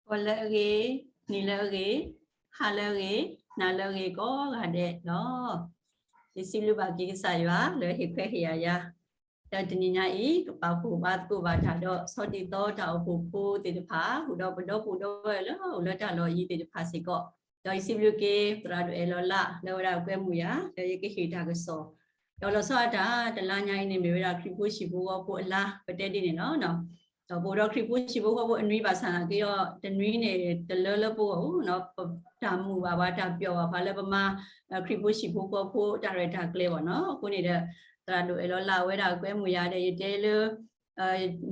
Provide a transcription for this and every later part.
ဂီၤလၢအဂ့ၤ, နံၤလၢအဂ့ၤ, ဟါလၢအဂ့ၤ, နၤလၢအဂ့ၤကိးဂၤဒဲးလီၤ. ယစံးဘျုးဘၣ်က့ၤကစၢ်ယွၤလၢဟ့ၣ်ခွဲးဟ့ၣ်ယာ်ယၤ ဒီးတနံၤညါအံၤ ကပာ်ဖှိၣ်ဘါသကိးဘၣ်တၢ်ဒီး ဆီဒံၣ်သီတၢ်အိၣ်ဖှိၣ်ဖိသ့ၣ်တဖၣ် ဃုာ်ဒီးပဒီပုၢ်ဒီဝဲၢ်လၢအိၣ်လၢတၢ်လီၢ်ယံၤသ့ၣ်တဖၣ်စ့ၢ်ကီး, ဒီးယစံးဘျုးက့ၤ သရၣ်ဒိၣ်အဲၣ်လီၤလး လၢဝဲဒၣ်ကွဲမုာ်ယၤ လၢယကဟ့ၣ်တၢ်ကစီၣ် ဒီးလီၤဆီအတၢ် တလါညါအံၤန့ၣ် မ့ၢ်ဝဲဒၣ်ခရံာ်ဖိဟံၣ်ဖိဃီဖိအလါ ပတဲဒ်န့ၣ်လီၤ. ဒီးပအိၣ်ဒီးခရံာ်ဖိဟံၣ်ဖိဃီဖိအနွံဘၣ်ဆၣ်နာ်က့ဒီး တနွံန့ၣ် တလၢလၢပဂီၢ်ဧိၤနီၤ ပတၢ်မုာ်ဘၣ်ပှၤ တၢ်ပျီၢ်ဘၣ်ပှၤလၢပမၤ ခရံာ်ဖိဟံၣ်ဖိဃီဖိတၢ်ရဲၣ်တၢ်ကျဲၤဘၣ်နီၤ. အဃိန့ၣ်ဒီး သရၣ်ဒိၣ်အဲၣ်လီၤလးဝဲဒၣ်ကွဲမုာ်ယၤဒီး ယတဲလၢ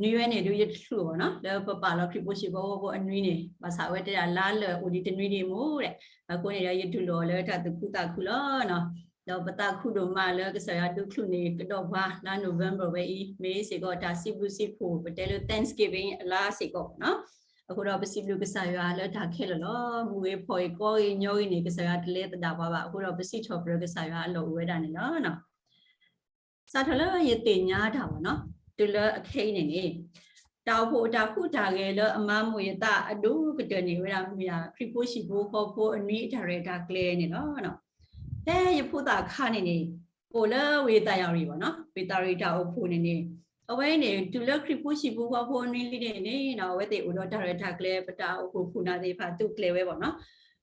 နွံဝဲန့ၣ်ဒုးယတချုးဘၣ်နီၤ လၢပပာ်လီၤခရံာ်ဖိဟံၣ်ဖိဃီဖိအနွံန့ၣ် ဘၣ်ဆၣ်ဝဲတဲဒၣ်လါလၢာ်အိၣ်ဒံးတနွံဒံးမ့ၢ်ဒီး အဃိန့ၣ်ဒီး ယတူၢ်လိာ်အီၤလၢတၢ်သူၣ်ခုသးခုလီၤနီၤ. ဒီးပသးခုဒိၣ်မးလၢကစၢ်ယွၤဒုးချုးန့ၢ်ကဒီးပှၤလါ November ဝဲအံၤ မ့ၢ်စ့ၢ်ကီးတၢ်စံးဘျုးစံးဖှိၣ် ပတဲလၢ Thanksgiving အလါစ့ၢ်ကီးနီၤ. အဃိဒီးပစံးဘျုးကစၢ်ယွၤလၢတၢ်ခဲလၢာ်လီၤ. မုၢ်ဂ့ၤဖီၣ်ဂ့ၤကီဂ့ၤညီဂ့ၤန့ၣ် ကစၢ်ယွၤတလဲသဒၣ်ပှၤဘၣ်. အဃိဒီးပစံးထီၣ်ပတြၢၤကစၢ်ယွၤအလီၢ်အိၣ်ဝဲဒၣ်န့ၣ်လီၤ. စးထီၣ်လၢယသ့ၣ်ညါတၢ်ဘၣ်နီၤ တုၤလၢအခဲအံၤန့ၣ်န့ၣ် တၢ်အိၣ်ဖှိၣ်အတၢ်ဟူးတၢ်ဂဲၤလၢအမၤမုာ်ယသးအဒိၣ်ကတၢၢ်န့ၣ် ဝဲဒၣ်မ့ၢ်ဒၣ်ခရံာ်ဖိဟံၣ်ဖိဃီဖိအနွံအတၢ်ရဲၣ်တၢ်ကျဲၤန့ၣ်လီၤ. ဖဲယဖိသၣ်ခါန့ၣ်န့ၣ် ပအိၣ်လၢဝ့ၢ်သၣ်ယၣ်ရံၣ်ဘၣ်နီၤ ဝ့ၢ်သၣ်ရံၣ်တၢ်အိၣ်ဖှိၣ်န့ၣ်န့ၣ် အဝဲန့ၣ် တုၤလၢခရံာ်ဖိဟံၣ်ဖိဃီဖိအနွံလံန့ၣ်န့ၣ် အဝဲသ့ၣ်အိၣ်ဒီးတၢ်ရဲၣ်တၢ်ကျဲၤ ပတၢ်အိၣ်ဖှိၣ်ခိၣ်နၢ်သ့ၣ်တဖၣ်သူၣ်ကျဲၤဝဲဘၣ်နီၤ.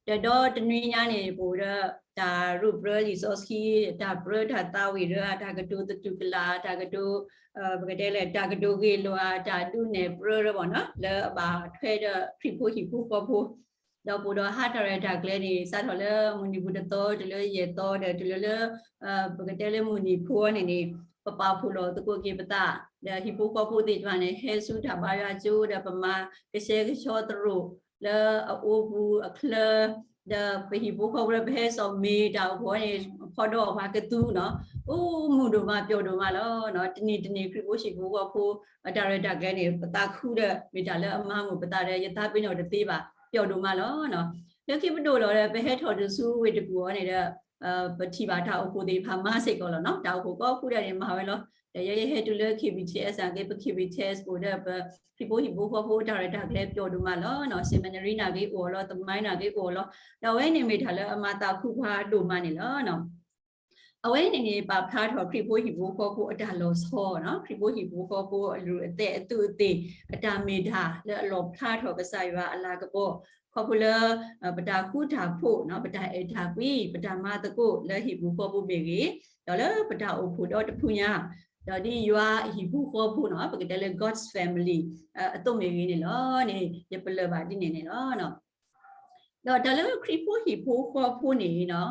ဒီးဒီတနွံညါန့ၣ် ပအိၣ်ဒီး တၢ်ရူၢ်ပြၢလံာ်စီဆှံ တၢ်ပြၢတၢ်သးဝံၣ်ရၢ တၢ်ကတိၤသတူၢ်ကလာ် တၢ်ကတိၤ ပကတဲလဲၣ် တၢ်ကတိၤဂ့ၢ်လိာ်အတၢ်ဒုးနဲၣ်ပြၢရၢဘၣ်နီၤ လၢအဘၣ်ထွဲဒီးခရံာ်ဖိဟံၣ်ဖိဃီဖိ ဒီးပအိၣ်ဒီးဟါတၢ်ရဲၣ်တၢ်ကျဲၤန့ၣ် စးထီၣ်လၢမုၢ်နံၤပူၤတသီ တုၤလၢယဲၢ်သီဒီး တုၤလၢလၢ ပကတဲလၢမုၢ်နံၤဖိန့ၣ်န့ၣ် ပပာ်ဖှိၣ်လီၤသကိးက့ၤပသး ဒီးဟံၣ်ဖိဃီဖိသ့ၣ်တဖၣ်န့ၣ် ဟဲဆူတၢ်ဘါယွၤကၠိ ဒီးပမၤကဆှဲကဆှီသရိာ်လၢအအိပူၤအချၢ ဒီးပဟံၣ်ဖိဃီဖိလၢပဟဲစိာ်မ့ၤတၢ်အိၣ်ဖှိၣ်န့ၣ် ဖီဒီးပှၤကသူနီၤ အိၣ်မုာ်ဒိၣ်မးပျီၣ်ဒိၣ်မးလီၤ. တနံၤတနံၤခရံာ်ဖိဟံၣ်ဖိဃီဖိ အတၢ်ရဲၣ်တၢ်ကျဲၤန့ၣ် ပသးခုဒီး မ့ၢ်တၢ်လၢအမၤမုာ်ပသးဒီး ယသးပ့ၤနီၣ်တသ့ဘၣ် ပျီၣ်ဒိၣ်မးလီၤ. လၢခံပဒိၣ်လီၤဒီး ပဟဲထီၣ်တုၤဆူဝ့ၢ်တကူၣ်အီၤန့ၣ်ဒီး ပထံၣ်ဘၣ်တၢ်အိၣ်ဖှိၣ်သ့ၣ်တဖၣ်မၤစ့ၢ်ကီးလီၤနီၤ တၢ်အိၣ်ဖှိၣ်ကိးဖုဒၣ်န့ၣ် မၤဝဲလီၤ. ဒီးယဲယဟဲတုၤလၢ ခ့ဘံၣ်ထံၣ်အဲၣ်စၣ်က့ ပ ခ့ဘံၣ်ထံၣ်အဲၣ်စၣ် ပအိၣ်ဒီးပခရံာ်ဖိဟံၣ်ဖိဃီဖိတၢ်ရဲၣ်တၢ်ကျဲၤပျီၣ်ဒိၣ်မးလီၤ. seminary နာ်က့အိၣ်အီၤလီၤ သမိုင်းနာ်က့အိၣ်အီၤလီၤ. ဒီးအဝဲန့ၣ်မ့ၢ်တၢ်လၢအမၤသးခုပှၤဒိၣ်မးန့ၣ်လီၤ. အဝဲန့ၣ်န့ၣ် ပာ်ဖျါထီၣ်ခရံာ်ဖိဟံၣ်ဖိဃီဖိအတၢ်လီၤဆီနီၤ ခရံာ်ဖိဟံၣ်ဖိဃီဖိအလုၢ်အသဲၣ်အသူးအသ့ၣ် အတၢ်မ့ၢ်တၢ်လၢအလီၣ်ဖျါထီၣ်ကစၢ်ယွၤအလၤကပီၤ ခီဖျိလၢ ပတၢ်ဃူတၢ်ဖိးနီၤ ပတၢ်အဲၣ်တၢ်ကွံ ပတၢ်မၤသကိးလၢဟံၣ်ပူၤဃီပူၤမ့ၢ်ဂ့ၤ, ဒီးလၢပတၢ်အိၣ်ဖှိၣ်ဒီတဖုညါ, ဒီးဒ်ယွၤအဟံၣ်ဖိဃီဖိနီၤ ပကတဲလၢ God's family အသိးမ့ၢ်ဂ့ၤန့ၣ်လီၤန့ၣ် ယပလၢၢ်ဘၣ်ဒ်န့ၣ်န့ၣ်လီၤ. ဒီးတၢ်လၢခရံာ်ဖိဟံၣ်ဖိဃီဖိန့ၣ်နီၤ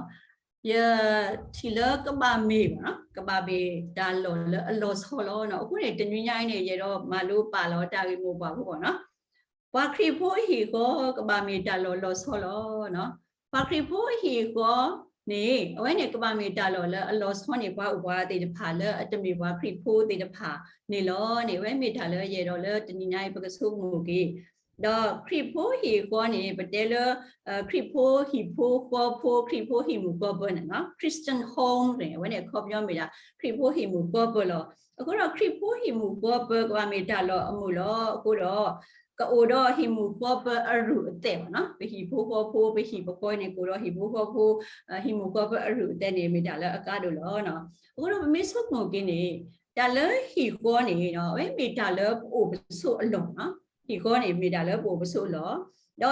ယထံၣ်လၢကဘၣ်မ့ၢ်ဘၣ်နီၤ ကဘၣ်မ့ၢ်တၢ်လီၢ်လၢအလီၤဆီလီၤ. အဃိန့ၣ် တနွံညါအံၤန့ၣ် ယအဲၣ်ဒိးမၤလိပာ်လီၤတၢ်ဂ့ၢ်မိၢ်ပှၢ်ဖိဘၣ်နီၤ ပှၤခရံာ်ဖိအဟံၣ်ဃီ ကဘၣ်မ့ၢ်တၢ်လီၢ်လီၤဆီလီၤ. ပှၤခရံာ်ဖိအဟံၣ်ဃီန့ၣ် အဝဲန့ၣ်ကဘၣ်မ့ၢ်တၢ်လီၢ်လၢအလီၤဆီန့ၢ်ပှၤအိၣ်ပှၤသ့ၣ်တဖၣ်လၢအတမ့ၢ်ပှၤခရံာ်ဖိသ့ၣ်တဖၣ်န့ၣ်လီၤန့ၣ် အဝဲမ့ၢ်တၢ်လၢယအဲၣ်ဒိးလၢတနံၤညါအံၤ ပကဆိကမိၣ်က့ၤ ဒီးခရံာ်ဖိဟံၣ်ဃီန့ၣ် ပတဲလၢ ခရံာ်ဖိဟံၣ်ဖိဃီဖိ ခရံာ်ဖိဟံၣ်မုာ်ဃီပၢၤန့ၣ် Christian home န့ၣ် အဝဲန့ၣ်အခီပညီမ့ၢ်ဒၣ် ခရံာ်ဖိဟံၣ်မုာ်ဃီပၢၤလီၤ. အဃိဒီးခရံာ်ဖိဟံၣ်မုာ်ဃီပၢၤ ကဘၣ်မ့ၢ်တၢ်လီၢ်အမုာ်လီၤ. အဃိဒီး ကအိၣ်ဒီးဟံၣ်မုာ်ဃီပၢၤအရူၢ်အသဲးဘၣ်နီၤ ပဟံၣ်ဖိဃီဖိ ပဟံၣ်ပဃီန့ၣ် ကအိၣ်ဒီးဟံၣ်ဖိဃီဖိ ဟံၣ်မုာ်ဃီပၢၤအရူၢ်အသဲးန့ၣ် မ့ၢ်တၢ်လၢအကါဒိၣ်လီၤ. အဃိဒီးပမ့ၢ်ဆိကမိၣ်က့ၤန့ၣ် တၢ်လၢဟံၣ်ဃီန့ၣ် အဝဲမ့ၢ်တၢ်လၢပအိၣ်ပဆိးအလီၢ်နီၤ ဟံၣ်ဃီန့ၣ် မ့ၢ်တၢ်လၢပအိၣ်ပဆိးအလီၢ်,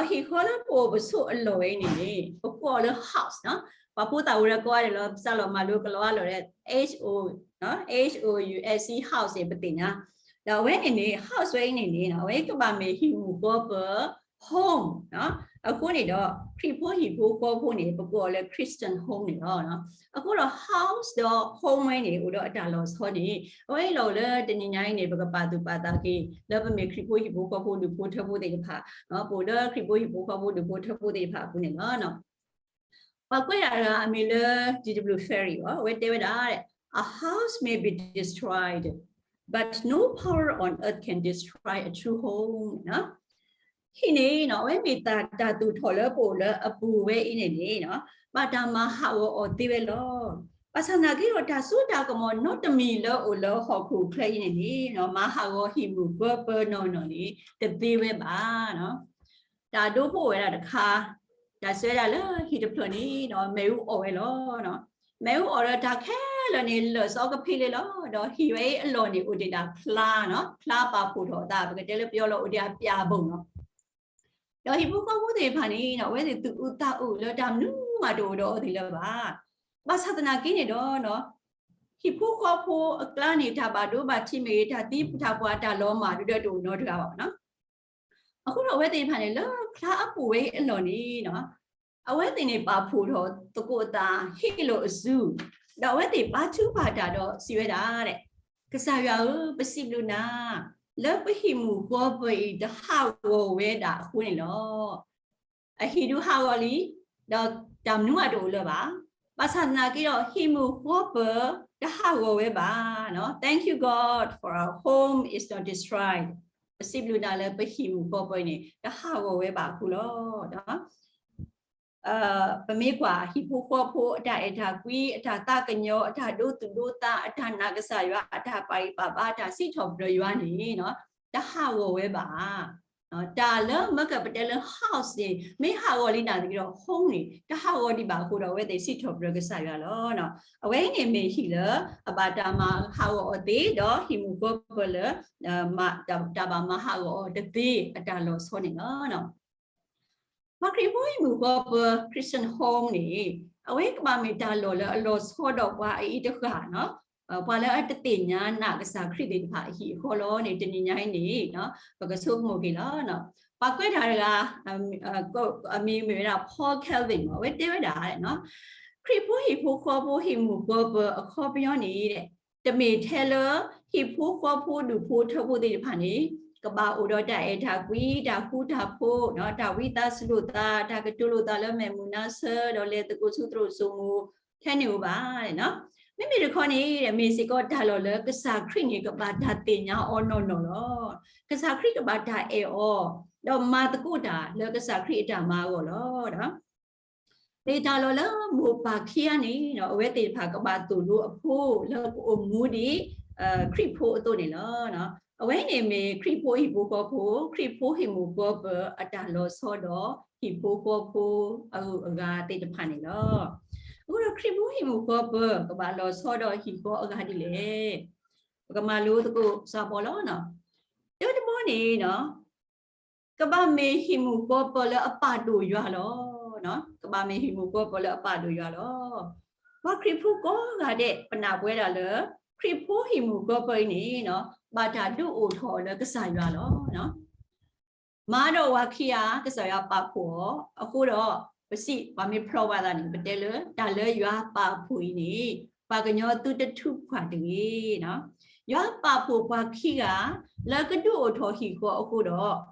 ဒီးဟံၣ်ဃီလၢပအိၣ်ပဆိးအလီၢ်ဝဲအံၤန့ၣ်န့ၣ် ပကိးအီၤလၢ house နီၤ ပှၤဖိသၣ်ဝဲဒၣ်ကိးဂၤဒဲးလီၤ ပစးလီၤမၤလိကလီၤအါလီၤဒီး H O နီၤ H O U S E house န့ၣ် ပသ့ၣ်ညါ, ဒီးအဝဲန့ၣ်န့ၣ် house ဝဲအံၤန့ၣ်န့ၣ် အဝဲကဘၣ်မ့ၢ်ဟံၣ်မုာ်ဃီပၢၤ home နီၤ အဃိန့ၣ်ဒီး ခရံာ်ဖိဟံၣ်ဖိဃီဖိန့ၣ် ပကိးအီၤလၢ Christian home န့ၣ်လီၤ. အဃိဒီး house ဒီး home ဝဲန့ၣ် အိၣ်ဒီးအတၢ်လီၤဆီန့ၣ် အဝဲအံၤလီၤလၢတနံၤညါအံၤန့ၣ် ပကပာ်သူၣ်ပာ်သးက့ၤ လၢပမ့ၢ်ခရံာ်ဖိဟံၣ်ဖိဃီဖိဒူၣ်ဖိထၢဖိသ့ၣ်တဖၣ် ပအိၣ်လၢခရံာ်ဖိဟံၣ်ဖိဃီဖိဒူၣ်ဖိထၢဖိသ့ၣ်တဖၣ်အပူၤန့ၣ်လီၤ. ပှၤကွဲးတၢ်တဂၤအမံၤလၢ G W Ferry အီၤ အဝဲတဲဝဲဒၣ် A house may be destroyed, but no power on earth can destroy a true home နီၤ ဟံၣ်န့ၣ်နီၤ အဝဲမ့ၢ်တၢ်သူၣ်ထီၣ်လၢပအိၣ်လၢအပူၤဝဲအံၤန့ၣ်န့ၣ်နီၤ ဘၣ်တၢ်မၤဟးဂီၤအီၤသ့ဝဲလီၤ. ဘၣ်ဆၣ်သနာ်က့ဒီး တၢ်စိတၢ်ကမီၤနီတမံၤလၢအိၣ်လၢဟီၣ်ခိၣ်ချၢအံၤန့ၣ်န့ၣ်နီၤ မၤဟးဂီၤဟံၣ်မုာ်ဃီပၢၤနီၢ်နီၢ်န့ၣ် တသ့ဝဲဘၣ်နီၤ. တၢ်ဒိဖိအိၣ်ဝဲဒၣ်တခါ, တၢ်စံးဝဲဒၣ်လၢဟံၣ်တဖျၢၣ်န့ၣ်ဒီး မ့ၣ်အူအီၣ်ဝဲလီၤ. မ့ၣ်အူအီၣ်ဒီးတၢ်ခဲလၢာ်န့ၣ် လၢာ်စီကဖ့လ့လီၤ. ဒီးဟံၣ်ဝဲအံၤအလီၢ်န့ၣ်အိၣ်ဒံးဒၣ်ဖျါနီၤ, ဖျါပာ်ဖှိၣ်ထီၣ်အသး, ပကတဲလၢပယီၤလီၤအိၣ်ဒံးအပျၢ်ဘိနီၤ. ဒီးဟံၣ်ဖိဃီဖိသ့ၣ်တဖၣ်န့ၣ် အဝဲသ့ၣ်သူၣ်အုးသးအုးလၢတၢ်မနုၤမးတအိၣ်ဒီးအီၤသ့ၣ်လၢၤဘၣ်. ဘၣ်ဆၣ်သနာ်က့န့ၣ်ဒီး ဟံၣ်ဖိဃီဖိအကျါန့ၣ် တၢ်ဘၣ်ဒိဘၣ်ထံးမ့ၢ်ဂ့ၤ, တၢ်သံတၢ်ပှၢ်တၢ်လီၤမၢ်ဒုဒီးတအိၣ်နီတဂၤဘၣ်နီၤ. အဃိဒီးအဝဲသ့ၣ်တဖၣ်န့ၣ် လၢဖျါအပူၤဝဲအံၤအလီၢ်န့ၣ် အဝဲသ့ၣ်န့ၣ်ပာ်ဖှိၣ်ထီၣ်သကိးအသး ဟ့ၣ်လီၤအစု, ဒီးအဝဲသ့ၣ်ဘါထုကဖၣ်တၢ်ဒီးစံးဝဲဒၣ်, ကစၢ်ယွၤဧၢ, ပစံးဘျုးနၤ လၢပဟံၣ်မုၢ်ဃီပၢၢ်အံၤတဟးဂီၤဝဲဒၣ်အဃိန့ၣ်လီၤ. အဟံၣ်ဒုးဟးဂီၤလံ, ဒီးတၢ်မနုၤမးတအိၣ်လၢၤဘၣ်. ဘၣ်ဆၣ်သနာ်က့ဒီး ဟံၣ်မုၢ်ဃီပၢၢ်တဟးဂီၤဝဲဘၣ်. Thank you God for our home is not destroyed. ပစံးဘျုးနၤလၢပဟံၣ်မုၢ်ဃီပၢၢ်န့ၣ် တဟးဂီၤဝဲဘၣ်အဃိလီၤ. ပမ့ၢ်ကွၢ်ဟံၣ်ဖိဃီဖိအတၢ်အဲၣ်တၢ်ကွံ, အတၢ်သးကညီၤ, အတၢ်ဒိသူၣ်ဒိသး, အတၢ်နာ်ကစၢ်ယွၤ, အတၢ်ပာ်ဂံၢ်ပာ်ဘါ, အတၢ်စံးထီၣ်ပတြၢၤယွၤန့ၣ် တဟးဂီၤဝဲဘၣ်. တၢ်လၢမ့ၢ်ကပတဲလၢ house န့ၣ် မ့ၢ်ဟးဂီၤလံနာ်သက့ဒီး home န့ၣ် တဟးဂီၤဒံးဘၣ်အဃိဒီး အဝဲသ့ၣ်စံးထီၣ်ပတြၢၤကစၢ်ယွၤလီၤ. အဝဲအံၤန့ၣ်မ့ၢ်ဟံၣ်လၢ အဘၣ်တၢ်မၤဟးဂီၤအီၤသ့, ဒီးဟံၣ်မုၢ်ဃီပၢၢ်လၢ တၢ်ဘၣ်မၤဟးဂီၤအီၤတသ့အတၢ်လီၤဆီန့ၣ်လီၤ. ပှၤခရံာ်ဖိဟံၣ်မုၢ်ဃီပၢၢ် Christian home န့ၣ် အဝဲကဘၣ်မ့ၢ်တၢ်လီၢ်လၢအလီၤဆီဒီးပှၤအအံၤတဃၣ်နီၤ, ပှၤလၢအတသ့ၣ်ညါနာ်ကစၢ်ခရံာ်သ့ၣ်တဖၣ်အဟံၣ်အဃီလီၤန့ၣ် တနံၤညါအံၤန့ၣ် ပကဆိကမိၣ်က့ၤလီၤ. ပှၤကွဲးတၢ်တဂၤ အမံၤမ့ၢ်ဝဲဒၣ် Paul Caven မ့ၢ် အဝဲတဲဝဲဒၣ် ခရံာ်ဖိဟံၣ်ဖိဃီဖိဟံၣ်မုၢ်ဃီပၢၢ်အခီပညီန့ၣ် တမ့ၢ်ထဲလၢ ဟံၣ်ဖိဃီဖိဒူၣ်ဖိထၢဖိသ့ၣ်တဖၣ်န့ၣ် ကဘၣ်အိၣ်ဒီးတၢ်အဲၣ်တၢ်ကွံ တၢ်ဃူတၢ်ဖိး တၢ်ဝံသးစူၤလိာ်သး တၢ်ကတိၤလိာ်သးလၢမဲာ်မုာ်နါဆၢ ဒီးလဲၤသကိးဆူသရိာ်စိမိၤ ထဲန့ၣ်ဧိၤဘၣ်. မ့မ့ၢ်တခီန့ၣ် မ့ၢ်စ့ၢ်ကီးတၢ်လီၢ်လၢကစၢ်ခရံာ်န့ၣ် ကဘၣ်တၢ်သ့ၣ်ညါအီၤနီၢ်နီၢ်လီၤ. ကစၢ်ခရံာ်ကဘၣ်တၢ်အဲၣ်အီၤ ဒီးမၤသကိးတၢ်လၢကစၢ်ခရံာ်အတၢ်မၤအဂီၢ်လီၤ. မ့ၢ်တၢ်လီၢ်လၢမိၢ်ပၢ်ခံဂၤန့ၣ် အဝဲသ့ၣ်တဖၣ်ကဘၣ်သိၣ်လိအဖိလၢကအိၣ်မူဒ် ခရံာ်ဖိအသိးန့ၣ်လီၤ. အဝဲန့ၣ်မ့ၢ်ခရံာ်ဖိဟံၣ်ဖိဃီဖိ ခရံာ်ဖိဟံၣ်မုၢ်ဃီပၢၢ်အတၢ်လီၤဆီဒီးဟံၣ်ဖိဃီဖိအဂုၤအဂၤသ့ၣ်တဖၣ်န့ၣ်လီၤ. အဃိဒီးခရံာ်ဖိဟံၣ်မုၢ်ဃီပၢၢ် ကဘၣ်လီၤဆီဒီးဟံၣ်ဃီအဂၤဒ်လဲၣ်. ပကမၤလိသကိးစှၤပီလီၤ. တၢတဘီန့ၣ် ကဘၣ်မ့ၢ်ဟံၣ်မုၢ်ဃီပၢၢ်လၢအပာ်ဒိၣ်ယွၤလီၤ. ကဘၣ်မ့ၢ်ဟံၣ်မုၢ်ဃီပၢၢ်လၢအပာ်ဒိၣ်ယွၤလီၤ. ပှၤခရံာ်ဖိကိးဂၤဒဲး ပနၢ်ပၢၢ်ဝဲဒၣ်လၢ ခရံာ်ဖိဟံၣ်မုၢ်ဃီပၢၢ်အံၤန့ၣ် ဘၣ်တၢ်ဒုးအိၣ်ထီၣ်အီၤလၢကစၢ်ယွၤလီၤ. မၤဒီးပှၤခံဂၤ ကစၢ်ယွၤပာ်ဖှိၣ်အီၤ, အဃိဒီး ပစံး ပှၤမ့ၢ်ဖျီဘၣ်သးန့ၣ် ပတဲလၢ တၢ်လၢယွၤပာ်ဖှိၣ်အံၤန့ၣ် ပှၤကညီသုတထုးဖှၣ်တဂ့ၤ. ယွၤပာ်ဖှိၣ်ပှၤခံဂၤ လၢကဒုးအိၣ်ထီၣ်ဟံၣ်ဃီအဃိဒီး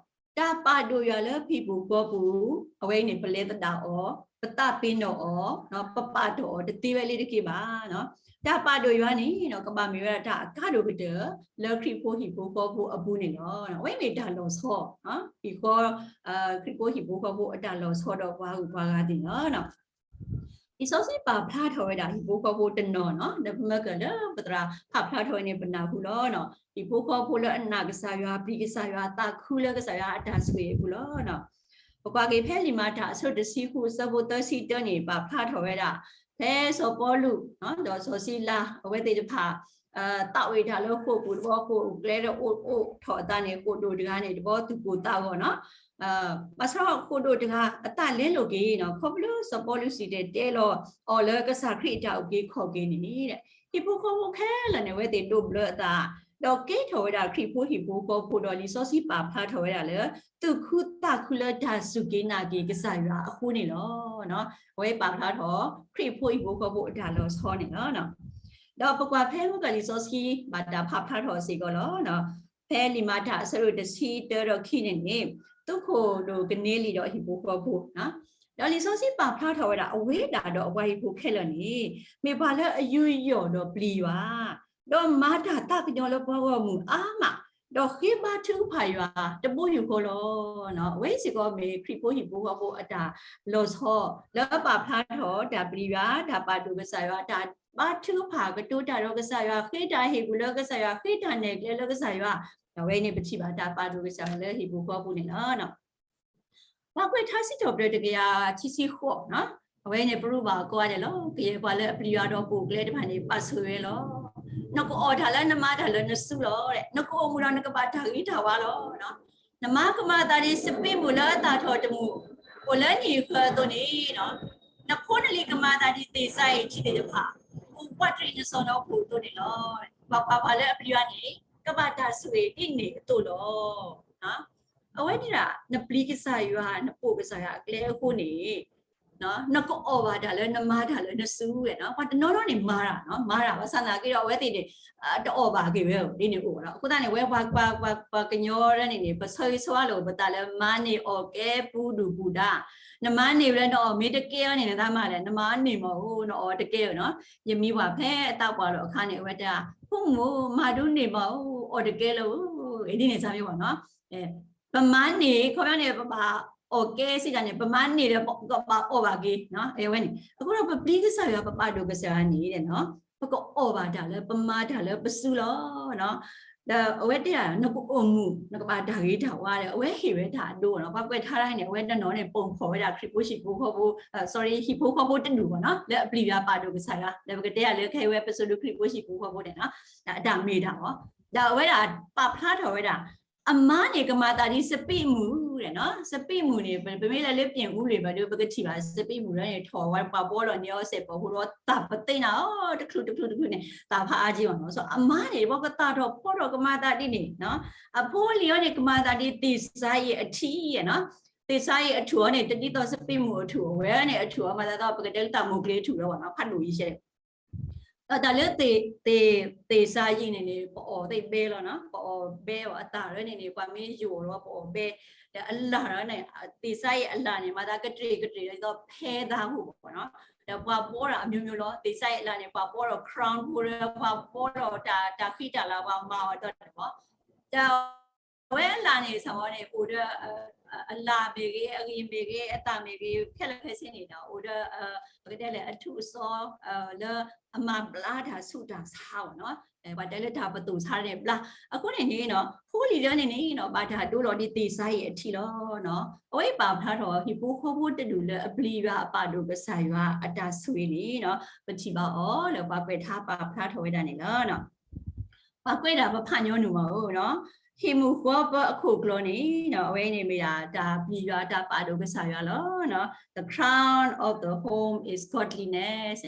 တၢ်ပာ်ဒိၣ်ယွၤလၢဟံၣ်ပူၤဃီပူၤ အဝဲအံၤန့ၣ် ပလဲၤသဒၣ်အီၤ, ပသးပ့ၤနီၣ်အီၤ, ပပာ်တ့ၢ်အီၤ တသ့ဝဲလၢၤတက့ၢ်ဘၣ်. တၢ်ပာ်ဒိၣ်ယွၤန့ၣ် ကဘၣ်မ့ၢ်ဝဲဒၣ်တၢ်အကါဒိၣ်ကတၢၢ် လၢခရံာ်ဖိဟံၣ်ဖိဃီဖိအပူၤန့ၣ်လီၤ. အဝဲမ့ၢ်တၢ်လီၤဆီ ဟံၣ်ဃီ ခရံာ်ဖိဟံၣ်ဖိဃီဖိအတၢ်လီၤဆီဒီးပှၤဂုၤပှၤဂၤသ့ၣ်န့ၣ်လီၤ. လံာ်စီဆှံပာ်ဖျါထီၣ်ဝဲဒၣ် ဟံၣ်ဖိဃီဖိတနီၤနီၤ လၢပမ့ၢ်ကၢၢ်လၢပသရၣ်ဖးဖျါထီၣ်ဝဲန့ၣ် ပနၢ်ဟူလီၤ. ဟံၣ်ဖိဃီဖိလၢအနာ်ကစၢ်ယွၤ ပျံၤကစၢ်ယွၤ သးခုလၢကစၢ်ယွၤအတၢ်ဆိၣ်ဂ့ၤအပူၤလီၤ. ပကွၢ်က့ၤဖဲလံာ်မၤတၢ်အဆၢတဆံဃု အဆၢဖိသၢဆံတၢန့ၣ် ပာ်ဖျါထီၣ်ဝဲဒၣ် ဖဲစီၤပီလူး ဒီးစီၤစံလၤ အဝဲသ့ၣ်တဖၣ် သးဝံၣ်တၢ်လၢဃိာ်ပူၤတဘျီ ဃိာ်ကျဲဒီးအိၣ်အိၣ်ထီၣ်အသးန့ၣ် ဃိာ်ဒိၣ်တဂၤန့ၣ် တဘျီသူၣ်ကိၢ်သးဂီၤနီၤ. ဘၣ်ဆၣ်ဃိာ်ဒိၣ်တဂၤ အသးလဲလိာ်က့ၤနီၤ ခီဖျိစီၤပီလူးစံၣ်တဲၤတဲလီၤအီၤလၢကစၢ်ခရံာ်အတၢ်အုၣ်က့ၤခီၣ်က့ၤန့ၣ် ဟံၣ်ဖိဃီဖိခဲလၢာ်န့ၣ် အဝဲသ့ၣ်ဒိးဘျၢအသး ဒီးကဲထီၣ်ဝဲဒၣ်ခရံာ်ဖိဟံၣ်ဖိဃီဖိဒီး လံာ်စီဆှံပာ်ဖျါထီၣ်ဝဲဒၣ်လၢ သူၣ်ခုသးခုလၢတၢ်စူၢ်က့ၤနာ်က့ၤကစၢ်ယွၤအဃိန့ၣ်လီၤ. အဝဲပာ်ဖျါထီၣ် ခရံာ်ဖိဟံၣ်ဖိဃီဖိအတၢ်လီၤဆီန့ၣ်လီၤ. ဒီးပကွၢ်ဖဲမုၢ်ကၢၢ်လံာ်စီဆှံ ဘၣ်တၢ်ဖးဖျါထီၣ်စ့ၢ်ကီးလီၤ. ဖဲလံာ်မၤတၢ်အဆၢဒိၣ်တဆံတၢဒီးခံန့ၣ်န့ၣ် သူခိၣ်ဒိၣ်ကန့လံာ်ဒီးဟံၣ်ဖိဃီဖိ ဒီးလံာ်စီဆှံပာ်ဖျါထီၣ်ဝဲဒၣ် အဝဲဒၣ်ဒီးအပှၤဟံၣ်ဖိခဲလၢာ်န့ၣ် မ့ၢ်ပှၤလၢအယူးယီၣ်ဒီးပျံၤယွၤ ဒီးမၤတၢ်သးကညီၤလၢပှၤဂီၢ်မုၢ်အါမး, ဒီးဃ့ဘါထုကဖၣ်ယွၤတဘိယူၢ်ဃီလီၤ. အဝဲစ့ၢ်ကီးမ့ၢ်ခရံာ်ဖိဟံၣ်ဖိဃီဖိအတၢ်လီၤဆီ လၢပာ်ဖျါထီၣ်တၢ်ပျံၤယွၤ, တၢ်ပာ်ဒိၣ်ကစၢ်ယွၤ, တၢ်ဘါထုကဖၣ်ကတိၤတၢ်ဒီးကစၢ်ယွၤ, ဃ့တၢ်ဟ့ၣ်ကူၣ်လၢကစၢ်ယွၤ, ဃ့တၢ်နဲၣ်ကျဲလၢကစၢ်ယွၤ, အဝဲန့ၣ်ပထံၣ်ဘၣ်တၢ်ပာ်ဒိၣ်ကစၢ်ယွၤလၢဟံၣ်ဖိဃီဖိန့ၣ်လီၤ. ပကွဲးထါစံးထီၣ်ပတြၢၤတကယၤခံဆံဃိးနီၤ, အဝဲန့ၣ် ပရူးဘၣ်အကိးဂၤဒဲးလီၤ. ကယဲၢ်ပှၤလၢအပျံၤယွၤဒီးပိာ်ကျဲတဖၣ်န့ၣ် ပာ်ဆိၣ်ဂ့ၤဝဲလီၤ. နကအိၣ်တၢ်လၢနမါတၢ်လၢနစုလီၤ. နကအိၣ်မုာ်ဒီးနကဘၣ်တၢ်ဂ့ၤတၢ်ဝါလီၤ. နမါကမၤအသးဒ်စပံးမုၢ်လၢအသၣ်ထီၣ်တမုၢ်, အိၣ်လၢနံၣ်ဃၢၤအသိးန့ၣ်, နဖိနလံၤကမၤအသးဒ်သ့ၣ်စါအံၤထံသ့ၣ်တဖၣ်, အိၣ်ပှဲၤတရံးနစီၢ်နီၤခိၣ်အသိးန့ၣ်လီၤ. ပှၤပှၤပှၤလၢအပျံၤယွၤန့ၣ် ကဘၣ်တၢ်ဆိၣ်ဂ့ၤဒ်န့ၣ်အသိးလီၤ. အဝဲဒၣ် နပျံၤကစၢ်ယွၤ နပိာ်ကစၢ်ယွၤအကျဲအဃိန့ၣ်, နကအီၣ်ဘၣ်တၢ်လၢနမၤတၢ်လၢနစုဝဲနီၤ. ပှၤတနီၤနီၤန့ၣ်မၤတၢ်နီၤ, မၤတၢ် ဘၣ်ဆၣ်သနာ်က့ဒီး အဝဲသ့ၣ်န့ၣ် တအီၣ်ဘၣ်က့ၤဝဲဧိၤ ဒ်န့ၣ်အိၣ်နီၤ. အဃိသတးန့ၣ် ဝဲပှၤ ပှၤ ပှၤကညီဒၣ်န့ၣ်န့ၣ် ပဆၢဂ့ၤဆၢဝါလိာ်ပသးလၢမၤန့ၢ်အီၣ်ကဲပူၤဒုၣ်ပူၤဒါ, နမၤန့ၢ်ဝဲလၢနအီၣ်မ့ၢ်တကဲအီၤန့ၣ် နသးမၤလဲၣ်, နမၤန့ၢ်မးဧိၤ နအီၣ်တကဲဧိၤနီၤ. ယမံၤပှၤဖဲအသးပှၢ်လိာ်အခါန့ၣ် အဝဲတဲ, ဖိမုၣ် မၤဒုးန့ၢ်မးဧိၤ အီၣ်တကဲလၢၤဧိၤ, ဒ်န့ၣ်စၢ်မ့ၢ်ဝဲနီၤ. ပမၤန့ၢ် ခီပညီန့ၣ် ပဘၣ်အီၣ်ကဲစ့ၢ်ကီးန့ၣ် ပမၤန့ၢ်ဒီး ပကဘၣ်အီၣ်ဘၣ်က့ၤ, အဝဲန့ၣ် အဃိဒီးပပျံၤကစၢ်ယွၤ ပပာ်ဒိၣ်ကစၢ်ယွၤန့ၣ် ပကအီၣ်ဘၣ်တၢ်လၢပမၤတၢ်လၢပစုလီၤ. ဒီးအဝဲတဲဒၣ် နကအိၣ်မုာ် နကဘၣ်တၢ်ဂ့ၤတၢ်ဝါဒီး အဝဲဟ့ၣ်ဝဲတၢ်အဒိနီၤ. ပှၤကွဲးထါတၢ်န့ၣ် အဝဲတနီၤန့ၣ် ပိာ်ဖီၣ်ဝဲဒၣ်ခရံာ်ဖိဟံၣ်ဖိဃီဖိ, sorry ဟံၣ်ဖိဃီဖိတဒူၣ်ဘၣ်နီၤ လၢအပျံၤယွၤပာ်ဒိၣ်ကစၢ်ယွၤ ဒီးပကတဲဒၣ်လၢခဲအံၤဝဲပစိာ်ဒုခရံာ်ဖိဟံၣ်ဖိဃီဖိန့ၣ်နီၤ, အတၢ်မ့ၢ်တၢ်အီၤ, ဒီးအဝဲဒၣ်ပာ်ဖျါထီၣ်ဝဲဒၣ် အမါန့ၣ် ကမၤသးဒ်စပံးမုၢ်နီၤ. စပံးမုၢ်န့ၣ် ပမ့ၢ်လဲၤလၢပၠ့ၣ်အူရ့ၣ်ဘၣ်ဒီး ပကထံၣ်ဘၣ် စပံးမုၢ်လၢန့ၣ် ထီၣ်ဝဲပှၤဘီဒီးန့ၢ်အီၤစဲးဖီခိၣ်ဒီး သးပသ့နၤအီၤ တချုးတချုးတချုးန့ၣ် သးဖးအါက့ဘၣ်နီၤ. အမါန့ၣ် ပှၤကသၣ်ထီၣ်ဖီထီၣ်ကမၤသးဒ်န့ၣ်, အဖိအလံၤအီၤန့ၣ် ကမၤသးဒ်သ့ၣ်စါအံၤအထံးနီၤ. သ့ၣ်စါအံၤအထူၣ်အီၤန့ၣ် တဒ်သိးစပံးမုၢ်အထူၣ်အဝဲန့ၣ် အထူၣ်အီၤမၤသးဒီး ပကတဲလၢတၢ်မိၢ်ကျ့အထူၣ်လီၤဘၣ်နီၤ, ဖးဒိၣ်ယံၤရှဲ ဒီးတၢ်လၢ သ့ၣ်စါယံၤန့ၣ်န့ၣ် ပအီၣ်သ့ၣ်ဘဲလီၤနီၤ, ပအီၣ်ဘဲအီၤ အသၣ်ရၢန့ၣ်န့ၣ် ပှၤမ့ၢ်ယိာ်ဒီးပအီၣ်ဘဲ, ဒီးအလၣ်ရၢန့ၣ် သ့ၣ်စါအံၤအလၣ်န့ၣ် မၤသးကတြ့ၣ်ကတြ့ၣ်ဒ်သိးဖဲသးဟူၣ်ဘၣ်နီၤ, ဒီးပှၤဘီဒီးအမျိုးမျိုးလီၤ. သ့ၣ်စါအံၤအလၣ်န့ၣ် ပှၤဘီဒီး crown ဖိလၢ ပှၤဘီဒီးတၢ်ဃံတၢ်လၤ ပှၤမၤအီၤတၢ်န့ၣ်လီၤ. ဒီး အဝဲအလၣ်န့ၣ် စ့ၢ်ကီးန့ၣ် အိၣ်ဒီး အလၣ်မ့ၢ်ဂ့ၤ အဂ့ၢ်မ့ၢ်ဂ့ၤ အသၣ်မ့ၢ်ဂ့ၤ ခဲလၢာ်ခဲဆ့န့ၣ်ဒီး အိၣ်ဒီး ပကတဲလဲၣ် အထူးအစီ လၢအမၤဘျါတၢ်ဆူးတၢ်ဆါဘၣ်နီၤ, ပှၤတဲလၢတၢ်ပသိၣ်ဆါန့ၣ်ဘျါ. အဃိန့ၣ်န့ၣ်နီၤ ဖိလံၤလၢန့ၣ်န့ၣ်နီၤ ဘၣ်တၢ်ဒိလီၤဒ်သ့ၣ်စါအံၤအထံးလီၤနီၤ. အဝဲပာ်ဖျါထီၣ် ဟံၣ်ဖိဃီဖိတဒူၣ်လၢအပျံၤယွၤအပာ်ဒိၣ်ကစၢ်ယွၤအတၢ်ဆိၣ်ဂ့ၤန့ၣ်နီၤ ပထံၣ်ဘၣ်အီၤလၢပှၤကွဲးထါပာ်ဖျါထီၣ်ဝဲဒၣ်န့ၣ်လီၤ. ပှၤကွဲးဒၣ်ပဖးညီနုၢ်မးဧိၤနီၤ, ဟံၣ်မုၢ်ဃီပၢအခိၣ်ကျီန့ၣ် အဝဲန့ၣ်မ့ၢ်ဒၣ်တၢ်ပျံၤယွၤတၢ်ပာ်ဒိၣ်ကစၢ်ယွၤလီၤ. The crown of the home is godliness.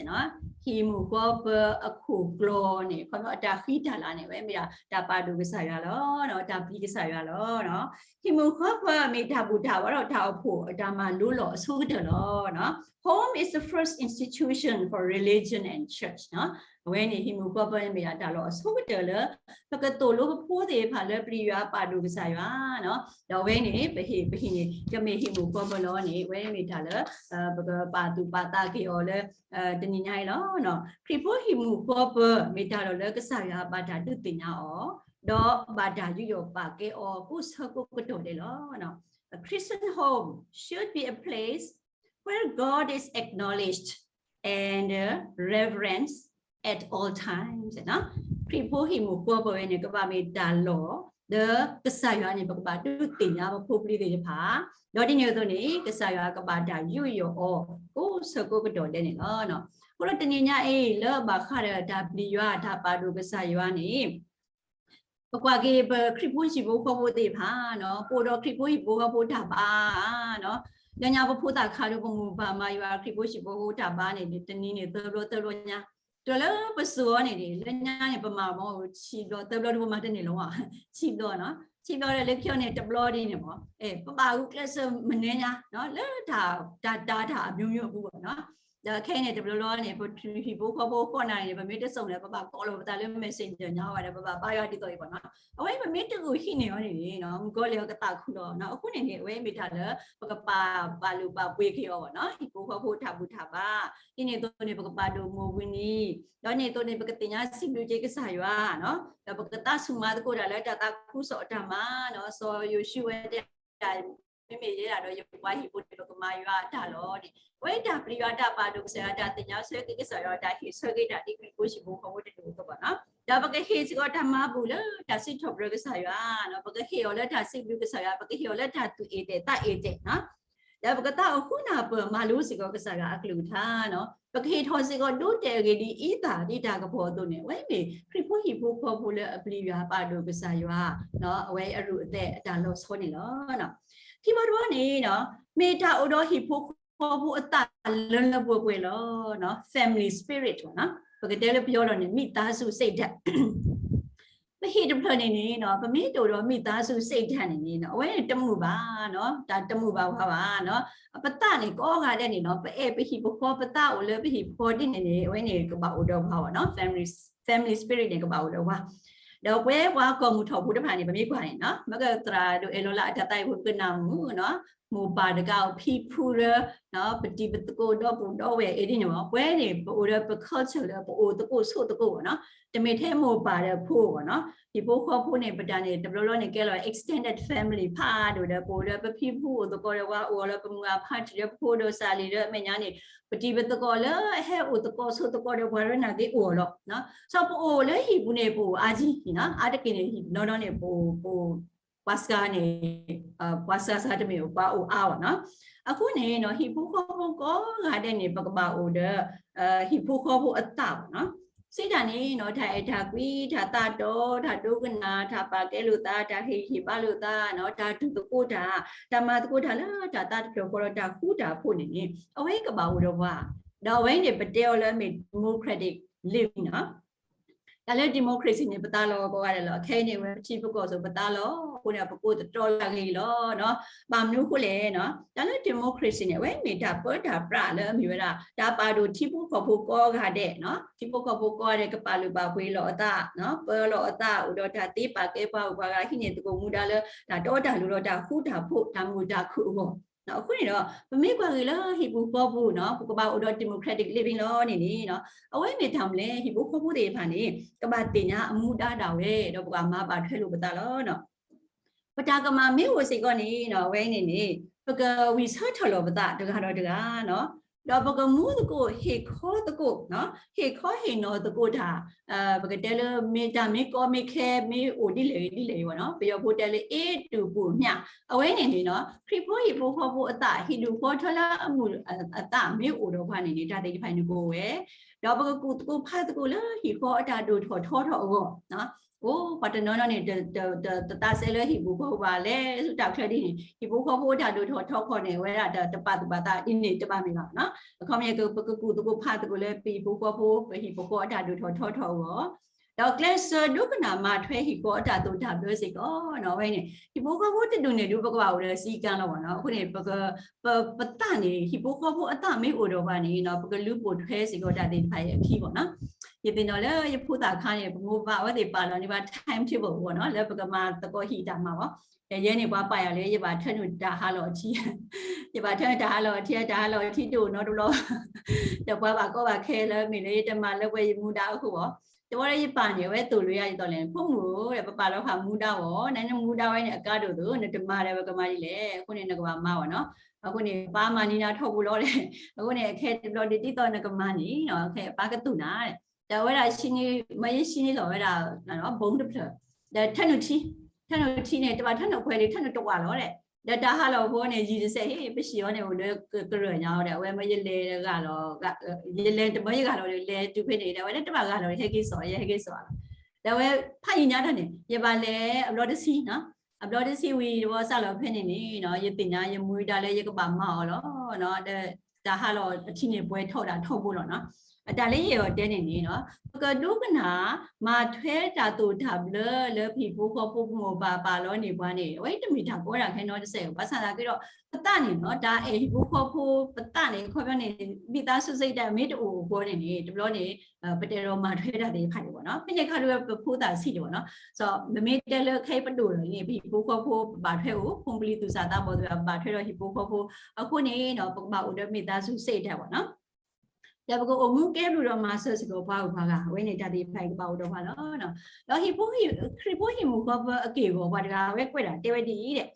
ဟံၣ်မုၢ်ဃီပၢအခိၣ်ကျီန့ၣ် ခီဖျိအတၢ်ဃံတၢ်လၤန့ၣ် အဝဲမ့ၢ်ဒၣ်တၢ်ပာ်ဒိၣ်ကစၢ်ယွၤလီၤ, တၢ်ပျံၤကစၢ်ယွၤလီၤ. ဟံၣ်မုၢ်ဃီပၢမ့ၢ်တၢ်ဘူၣ်တၢ်ဘါဒီးတၢ်အိၣ်ဖှိၣ်အတၢ်မၤလိလီၢ်အဆိကတၢၢ်လီၤ. Home is the first institution for religion and church. အဝဲန့ၣ် ဟံၣ်မုၢ်ဃီပၢန့ၣ်မ့ၢ်ဒၣ်တၢ်လီၢ်အဆိကတၢၢ်လၢ ပကသိၣ်လိပဖိသ့ၣ်တဖၣ်လၢပျံၤယွၤပာ်ဒိၣ်ကစၢ်ယွၤ, ဒီးအဝဲန့ၣ် ပဟ့ၣ် ပဟံၣ်န့ၣ် ကမ့ၢ်ဟံၣ်မုၢ်ဃီပၢလီၤန့ၣ် အဝဲမ့ၢ်တၢ်လၢ ပကပာ်သူၣ်ပာ်သးက့ၤအီၤလၢ တနံၤညါအံၤလီၤ. ခရံာ်ဖိဟံၣ်မုၢ်ဃီပၢ မ့ၢ်တၢ်လီၢ်လၢကစၢ်ယွၤဘၣ်တၢ်ဒုးသ့ၣ်ညါအီၤ, ဒီးဘၣ်တၢ်ယူးယီၣ်ပာ်ကဲအီၤကိးဆၢကိးကတီၢ်ဒဲးလီၤ. A Christian home should be a place where God is acknowledged and reverenced at all times. ခရံာ်ဖိဟံၣ်မုၢ်ဃီပၢဝဲန့ၣ် ကဘၣ်မ့ၢ်တၢ်လီၢ် လၢကစၢ်ယွၤန့ၣ် ပကဘၣ်ဒုးသ့ၣ်ညါပဖိပလံၤသ့ၣ်တဖၣ်, ဒီးဒ်န့ၣ်အသိးန့ၣ် ကစၢ်ယွၤကဘၣ်တၢ်ယူးယီၣ်အီၤ ကိးဆၢကိးကတီၢ်ဒဲးန့ၣ်လီၤ. အဃိဒီးတနံၤညါအံၤ လၢဘၣ်ဃးဒီးတၢ်ပျံၤယွၤ တၢ်ပာ်ဒိၣ်ကစၢ်ယွၤန့ၣ် ပကွၢ်က့ၤပခရံာ်ဖိဟံၣ်ဖိဃီဖိသ့ၣ်တဖၣ်နီၤ, ပအိၣ်ဒီးခရံာ်ဖိဟံၣ်ဖိဃီဖိတၢ်ဘါ, လၢညါပဖိသၣ်ခါဒီး ပမိၢ်ပၢ်မၤယွၤခရံာ်ဖိဟံၣ်ဖိဃီဖိတၢ်ဘါန့ၣ် တနံၤန့ၣ်သၢဘျီသၢဘျီညါ, တုၤလၢပစိၤအီၤန့ၣ် လၢညါန့ၣ် ပမၤမ့ၢ်ဆံးဘျီသၢဘျီဒီး ပမၤတန့ၢ်လၢၤဘၣ်, ဆံးဘျီနီၤ, ဆံးဘျီဒီးလၢခံန့ၣ် တဘျီဒ်န့ၣ်မ့ၢ်, ပဘၣ်ဂုာ်ကျဲးစၢးမနုၤညါ လၢတၢ် တၢ်တၢ်တၢ်အမျိုးမျိုးအပူၤဘၣ်နီၤ. ဒီးခဲအံၤန့ၣ် တဘျီဘျီန့ၣ် ပထံၣ်ဟံၣ်ဖိဃီဖိဃီနၤန့ၣ် ပမ့ၢ်တစိာ်န့ၣ် ပဘၣ်ကိးလီၤပသးလၢ messenger ညါဝဲဒီး ပဘၣ်ဘါယွၤဒ်သိးအံၤဘၣ်နီၤ. အဝဲပမ့ၢ်တဂုာ်ဟံးန့ၢ်အီၤန့ၣ် မုၣ်ကီၤလံၢ်အကသးခုလီၤနီၤ. အဃိန့ၣ်န့ၣ် အဝဲမ့ၢ်တၢ်လၢ ပကပာ် ပာ်လုၢ်ပာ်ပှ့ၤက့ၤအီၤဘၣ်နီၤ. ဟံၣ်ဖိဃီဖိတၢ်ဘူၣ်တၢ်ဘါ, ဒ်န့ၣ်အသိးန့ၣ် ပကပာ်ဒိၣ်မုၢ်ဝံၤနံၤ, ဒီးန့ၣ်အသိးန့ၣ် ပကသ့ၣ်ညါစံးဘျုးက့ၤကစၢ်ယွၤနီၤ. ဒီးပကသးဆူၣ်မၤသကိးတၢ်လၢတၢ်သးခုကစီၣ်အတၢ်မၤနီၤ. စီၤယိၤၡူဝဲတဲ မ့မ့ၢ်ယဲဒၣ်ဒီးယပှၤဟံၣ်ဖိန့ၣ် ပကမၤယွၤအတၢ်လီၤန့ၣ်, အဝဲတၢ်ပျံၤယွၤတၢ်ပာ်ဒိၣ်ကစၢ်ယွၤ တၢ်သ့ၣ်ညါဆၢက့ၤကစၢ်ယွၤ တၢ်ဟ့ၣ်ဆၢက့ၤတၢ်ဒ်ခရံာ်ဖိဟံၣ်ဖိဃီဖိတဒူၣ်အသိးဘၣ်နီၤ. ဒီးပကဟ့ၣ်စ့ၢ်ကီးတၢ်မၤဘူၣ်လၢတၢ်စံးထီၣ်ပတြၢၤကစၢ်ယွၤနီၤ, ပကဟ့ၣ်အီၤလၢတၢ်စံးဘျုးကစၢ်ယွၤ, ပကဟ့ၣ်အီၤလၢတၢ်သူၣ်အ့ၣ်တဲာ်သးအ့ၣ်တဲာ်နီၤ. ဒီးပကသးအိၣ်ဃုနၢ်ပၢၢ်မၤလိစ့ၢ်ကီးကစၢ်ယွၤအကလုၢ်ကထါနီၤ, ပကဟ့ၣ်ထီၣ်စ့ၢ်ကီးဒိတဲာ်အဂ့ၢ်ဒ်အံၤသၣ်ဒ်တၢ်ကပီၤအသိးန့ၣ် အဝဲမ့ၢ်ခရံာ်ဖိဟံၣ်ဖိဃီဖိလၢအပျံၤယွၤ ပာ်ဒိၣ်ကစၢ်ယွၤ အဝဲအရူၢ်အသဲးအတၢ်လီၤဆီန့ၣ်လီၤ. ခံဘီတဘီန့ၣ် မ့ၢ်တၢ်အိၣ်ဒီးဟံၣ်ဖိဃီဖိအသၣ်လၢလၢပှဲၤပှဲၤလီၤ. family spirit ပကတဲလၢပယီၤလီၤန့ၣ် မိသားစုစိတ်ဓာတ် ပဟံၣ်တဖျၢၣ်န့ၣ်န့ၣ် ပမ့ၢ်တအိၣ်ဒီးမိသားစုစိတ်ဓာတ်န့ၣ်န့ၣ် အဝဲန့ၣ်တမုာ်ဘၣ်နီၤ, တၢ်တမုာ်ဘၣ်ဝဲဘၣ်နီၤ. ပသးန့ၣ်ကိးဂၤဒဲးန့ၣ်နီၤ ပအဲၣ်ပဟံၣ်ဖိဃီ ပသးအိၣ်လၢပဟံၣ်ဖိဒ်န့ၣ်န့ၣ် အဝဲန့ၣ်ကဘၣ်အိၣ်ဒီးပှၤဘၣ်နီၤ, family family spirit န့ၣ်ကဘၣ်အိၣ်ဒီးပှၤ ဒီးပဝဲပှၤကီၢ်မုၢ်ထီၣ်ဖိတဖၣ်န့ၣ် ပမ့ၢ်ကွၢ်န့ၣ်နီၤ မ့ၢ်ကသရၣ်ဒိၣ်အဲၣ်လီၤလၢအတၢ်သးအံၤဖိ ပကနၢ်မုာ်နီၤ, မိၢ်ပၢ်တကးအိၣ်ဖံဖုလၢ ပတံၤပသကိးဒီပုၢ်ဒီဝဲၢ်အံၤဒ်န့ၣ်မ့ၢ် ပဝဲန့ၣ် ပအိၣ်ဒီးပ culture လၢပအိၣ်သကိးဆိးသကိးဘၣ်နီၤ, တမ့ၢ်ထဲမိၢ်ပၢ်ဒီးဖိဘၣ်နီၤ, ဟံၣ်ဖိဃီဖိန့ၣ် ပတၢ်န့ၣ် တဘျီဘျီန့ၣ် ကဲလီၤ extended family ဖးဒိၣ်ဒီး ပအိၣ်ဒီးပဖံဖုအိၣ်သကိးဒီးပှၤအိၣ်အီၤလီၤ, ပမုၢ်အဖါတံၢ်ဒီးပဖိဒီးစးလံဒီးအမဲာ်ညါန့ၣ် ပတံၤပသကိးလၢဟဲအိၣ်သကိးဆိးသကိးဒီးပှၤရနၢ်က့အိၣ်အီၤလီၤ. စီၤပအိၣ်လၢဟံၣ်ပူၤန့ၣ် ပအိၣ်အါကံနီၤ, အါတက့ၢ်န့ၣ် ဟံၣ်ပူၤနီၢ်နီၢ်န့ၣ် ပအိၣ် ပှၤစှၤန့ၣ် ပှၤစှၤစှၤတမ့ၢ်အိၣ် ပှၤအိၣ်အါဘၣ်နီၤ. အဃိန့ၣ်နီၤ ဟံၣ်ဖိဃီဖိကိးဂၤဒဲးန့ၣ် ပကဘၣ်အိၣ်ဒီး ဟံၣ်ဖိဃီဖိအသးဘၣ်နီၤ. စံးတၢ်န့ၣ်နီၤ တၢ်အဲၣ်တၢ်ကွံ တၢ်သးတီ တၢ်ဒိကနၣ် တၢ်ပာ်ကဲလိာ်သး တၢ်ဟ့ၣ်ဂံၢ်ဟ့ၣ်ဘါလိာ်သးနီၤ တၢ်တူၢ်သကိးတၢ် တၢ်မၤသကိးတၢ်လၢတၢ်သးတဖျၢၣ်ဃီဒီးတၢ်ဃူတၢ်ဖိးန့ၣ်န့ၣ် အဝဲကဘၣ်အိၣ်ဒီးပှၤ, ဒီးအဝဲန့ၣ် ပတဲအီၤလၢမ့ၢ် democratic living နီၤ. တၢ်လၢ democracy န့ၣ် ပသးလီၤကိးဂၤဒဲးလီၤ. ခဲအံၤန့ၣ် ဝဲပထံပကီၢ်စိၤ ပသးလီၤအဃိန့ၣ် ပကိးသတြီၤလၢအဂ့ၤလီၤနီၤ. ဘၣ်မနုၤအဃိလဲၣ်နီၤ, တၢ်လၢ democracy န့ၣ် အဝဲမ့ၢ်တၢ်ပၢတၢ်ပြးလၢအမ့ၢ်ဝဲဒၣ် တၢ်ပာ်ဒိၣ်ထံဖိကီၢ်ဖိကိးဂၤဒဲးနီၤ, ထံဖိကီၢ်ဖိကိးဂၤဒဲး ကပာ်လုၢ်ပာ်ပှ့ၤလိာ်အသးနီၤ, ပၢလီၤအသး အိၣ်ဒီးတၢ်သ့ပာ်ကဲပှၤဂုၤပှၤဂၤ ဟံးန့ၢ်သကိးမူဒါလၢ တၢ်တီတၢ်လိၤဒီးတၢ်ဃူတၢ်ဖိး တၢ်မုာ်တၢ်ခုၣ်အဂီၢ် အဃိန့ၣ်ဒီး ပမ့ၢ်ကွၢ်က့ၤလၢဟံၣ်ပူၤဃီပူၤနီၤ ပကဘၣ်အိၣ်ဒီး democratic living လီၤန့ၣ်န့ၣ်နီၤ, အဝဲမ့ၢ်တၢ်မနုၤလဲၣ် ဟံၣ်ဖိဃီဖိသ့ၣ်တဖၣ်န့ၣ် ကဘၣ်သ့ၣ်ညါအမူဒါဒၣ်ဝဲ ဒီးပကဘၣ်မၤဘၣ်ထွဲလိာ်ပသးလီၤနီၤ. ပတၢ်ကမၣ်မ့ၢ်အိၣ်စ့ၢ်ကီးန့ၣ်နီၤ အဝဲန့ၣ်န့ၣ် ပကဝံၢ်ဆၢထၢၣ်လီၤပသးတဂၤဒီးတဂၤနီၤ, ဒီးပကမူသကိးဟ့ၣ်ခီသကိးနီၤ, ဟ့ၣ်ခီဟ့ၣ်နီၤသကိးတၢ် ပကတဲလၢမ့ၢ်တၢ်မ့ၢ်ကီမ့ၢ်ခဲမ့ၢ်အိၣ်ဒ်လဲၣ်ဂ့ၤဒ်လဲၣ်ဂ့ၤဘၣ်နီၤ, ပယီၤဖိတဲလၢ အ့တူၢ်ပူၣ်မျၢ် အဝဲန့ၣ်န့ၣ်နီၤ ခရံာ်ဖိဟံၣ်ဖိဃီဖိအသး ဟံၣ်ဒူၣ်ဃီထၢလၢအမုာ်အသးမ့ၢ်အိၣ်ဒီးပှၤန့ၣ်န့ၣ် တၢ်သ့ၣ်တဖၣ်န့ၣ်ကအိၣ်ဝဲ, ဒီးပကကူၣ်သကိးဖးသကိးလၢဟံၣ်ဃီအတၢ်ဒိၣ်ထီၣ်ထီထီၣ်အဂီၢ် အိၣ်ပှၤတနီၤနီၤန့ၣ် တသးစဲလၢဟံၣ်ပူၤဃီပူၤဘၣ် လဲၤဆူတၢ်ချၢဒ်န့ၣ် ဟံၣ်ဖိဃီဖိတၢ်ဒိၣ်ထီၣ်ထီထီၣ်န့ၣ် အဝဲဒၣ်တပာ်သူၣ်ပာ်သးဒ်န့ၣ်တဘၣ်မ့ၢ်ဘၣ်နီၤ, အခီပညီ ပကကူၣ်သကိးဖးသကိးလၢပဟံၣ်ဖိဃီဖိ ပဟံၣ်ဖိဃီအတၢ်ဒိၣ်ထီၣ်ထီထီၣ်အဂီၢ် ဒီးကျဲးစၢးဒိကနၣ်မၤထွဲဟံၣ်ဃီအတၢ်သိၣ်တၢ်ဘျၢစ့ၢ်ကီးနီၤ, အဝဲန့ၣ် ဟံၣ်ဖိဃီဖိတဒူၣ်န့ၣ်ဒုး ပကဘၣ်အိၣ်ဒီးစည်းကမ်းလီၤဘၣ်နီၤ, အဃိန့ၣ် ပ ပ ပသးန့ၣ် ဟံၣ်ဖိဃီဖိအသးမ့ၢ်အိၣ်ဒီးပှၤန့ၣ်နီၤ ပကလူၤပိာ်ထွဲစ့ၢ်ကီးတၢ်သ့ၣ်တဖၣ်အံၤအခံဘၣ်နီၤ, ယသ့ၣ်နီၣ်လၢယဖိသၣ်ခါန့ၣ် ပမိၢ်ပၢ်အဝဲသ့ၣ်ပာ်လီၤန့ၢ်ဘၣ် timetable အဂီၢ်နီၤ လၢပကမၤသကိးဟံၣ်တၢ်မၤဘၣ်, ယဲန့ၣ်ပှၤပာ်ယၤလၢ ယဘၣ်ထၢနုာ်တၢ်ဟးလီၤအထံ ယဘၣ်ထၢနုာ်တၢ်ဟးလီၤအထံ တၢ်ဟးလီၤအထံတအိၣ်နီတဘျီ ဒီးပှၤဘၣ်ကီဘၣ်ခဲလၢမ့ၢ်လၢယတမၤလၢပှဲၤယမူဒါအဃိဘၣ်, တဘျီလၢယပၢ်န့ၣ် အဝဲသိၣ်လိယၤယသီၣ်လဲၣ် ဖိမုၣ်ဧၢ ပပာ်လီၤဃာ်မူဒါဘၣ် နနမူဒါဝဲန့ၣ် အကါဒိၣ်သိး နတမၤဒီးပကမၤဒ်လဲၣ်, အဃိန့ၣ်နကဘၣ်မၤဘၣ်နီၤ, အဃိန့ၣ် ပၢ်မၤနံၤနၤထီဘိလီၤလဲၣ်, အဃိန့ၣ် အခဲတဘျီဒ်သိးနကမၤန့ၣ်နီၤ အခဲပၢ်ကသိၣ်နၤ ဒီးအဝဲဒၣ် မၢယဲၢ်ဆံနံၣ်လီၤဝဲဒၣ် ဘိတဖျၢၣ်, ဒီးထၢနုာ်ထံ, ထၢနုာ်ထံန့ၣ် တဘၣ်ထၢနုာ်ပှဲၤလံ ထၢနုာ်တဝာ်လီၤဒီး, ဒီးတၢ်ဟးလီၤဖိန့ၣ် ယံာ်တစဲးဟ့ၣ် ပစံၣ်အီၤန့ၣ် အိၣ်လၢကရၢၢ်ညါအီၤဒီး အဝဲမၢယလဲၤဂၤလီၤ, ယလဲၤတမၢယဂၤလီၤဒီး လဲၤတုၤဖဲန့ၣ်ဒီး အဝဲဒၣ်တဘၣ်ဂၤလီၤဒီး ဟဲက့ၤစိာ် ယဟဲက့ၤစိာ်လီၤ, ဒီးအဝဲဖးယံာ်ညါတၢ်န့ၣ် ယဘၣ်လဲၤအဘျီတဆံနီၤ, အဘျီတဆံဝံၤတဘျီစးလီၤဖဲန့ၣ်န့ၣ်နီၤ ယသ့ၣ်ညါယမူဒါလၢ ယကဘၣ်မၤအီၤလီၤ, ဒီးတၢ်ဟးလီၤအထံန့ၣ် ပှဲၤထီၣ်ဒၣ်ထီဘိလီၤနီၤ, အတၢ်လၢယအဲၣ်အီၤတဲန့ၣ်န့ၣ်နီၤ ပကဒိကနၣ် မၤထွဲတၢ်သိၣ်တၢ်ဘျၢလၢပဟံၣ်ဖိဃီဖိ ပမိၢ်ပၢ်ပာ်လီၤန့ၢ်ပှၤန့ၣ် အဝဲတမ့ၢ်တၢ်ကီတၢ်ခဲနီတစဲး ဘၣ်ဆၣ်သနာ်က့ဒီး ပသးန့ၣ်နီၤ တၢ်အဲၣ်ဟံၣ်ဖိဃီဖိ ပသးန့ၣ် အခီပညီန့ၣ် မိသားစုစိတ်ဓာတ် မ့ၢ်တအိၣ်အဃိန့ၣ်န့ၣ် တဘျီန့ၣ် ပတအဲၣ်ဒိးမၤထွဲတၢ်သ့ၣ်တဖၣ်န့ၣ်ဘၣ်နီၤ, ဖဲန့ၣ်ခါဒုး ပဖိသၣ်ဆံးန့ၣ်ဘၣ်နီၤ, စီၤ ပမ့ၢ်တဲလၢခဲအံၤပဒိၣ်လီၤန့ၣ် ပဟံၣ်ဖိဃီဖိ ပဘၣ်ထွဲအိၣ် ဖိပလံၤသူၣ်စၢ်သးဘီၣ်သ့ၣ်တဖၣ် ဘၣ်ထွဲဒီးဟံၣ်ဖိဃီဖိ, အဃိန့ၣ်ဒီး ပကဘၣ်အိၣ်ဒီး မိသားစုစိတ်ဓာတ် ဘၣ်နီၤ ဒီးပကအိၣ်မူကဲဘျုးဒီးမၤစၢၤစ့ၢ်ကီးပှၤဂုၤပှၤဂၤ အဝဲန့ၣ်တၢ်သ့ၣ်တဖၣ်အံၤကဘၣ်အိၣ်ဒီးပှၤလီၤ. ဒီးဟံၣ်ဖိ ခရံာ်ဖိဟံၣ်မုၣ်ဃီပၢၤအက့ၢ်အဂီၤ ပှၤတဂၤအဝဲကွဲးဒၣ်တဲဝဲဒ်အံၤဒဲး,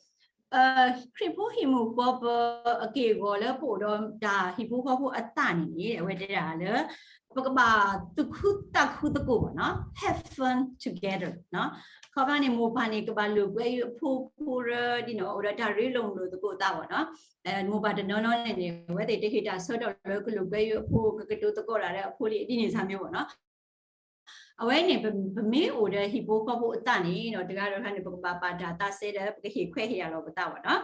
ခရံာ်ဖိဟံၣ်မုၣ်ဃီပၢၤအက့ၢ်အဂီၤလၢပအိၣ်ဒီးတၢ်ဟံၣ်ဖိဃီဖိအသးန့ၣ်န့ၣ် အဝဲတဲဒၣ်လၢ ပကဘၣ်သူၣ်ခုသးခုသကိးဘၣ်နီၤ have fun together နီၤ. ခီဖျိန့ၣ် မိၢ်ပၢ်န့ၣ် ကဘၣ်လိာ်ကွဲယုာ်အဖိဖိရၢဒ်န့ၣ် အိၣ်ဒီးတၢ်ရ့လိာ်မုာ်လိာ်သကိးသးဘၣ်နီၤ. မိၢ်ပၢ်တနီၤနီၤန့ၣ်န့ၣ် အဝဲသ့ၣ်တဟ့ၣ်တၢ်ဆၢကတီၢ်လၢကလိာ်ကွဲယုာ်အဖိ ကကတိၤသကိးတၢ်ဒီးအဖိလံဒ်န့ၣ်ဆၣ်မ့ၢ်ဘၣ်နီၤ. အဝဲန့ၣ် ပမ့ၢ်အိၣ်ဒီးဟံၣ်ဖိဃီဖိအသးန့ၣ်ဒီး တဂၤဒီးတဂၤန့ၣ် ပကဘၣ်ပာ်တၢ်သးစဲဒီး ပကဟ့ၣ်ခွဲးဟ့ၣ်ယာ်လီၤပသးဘၣ်နီၤ.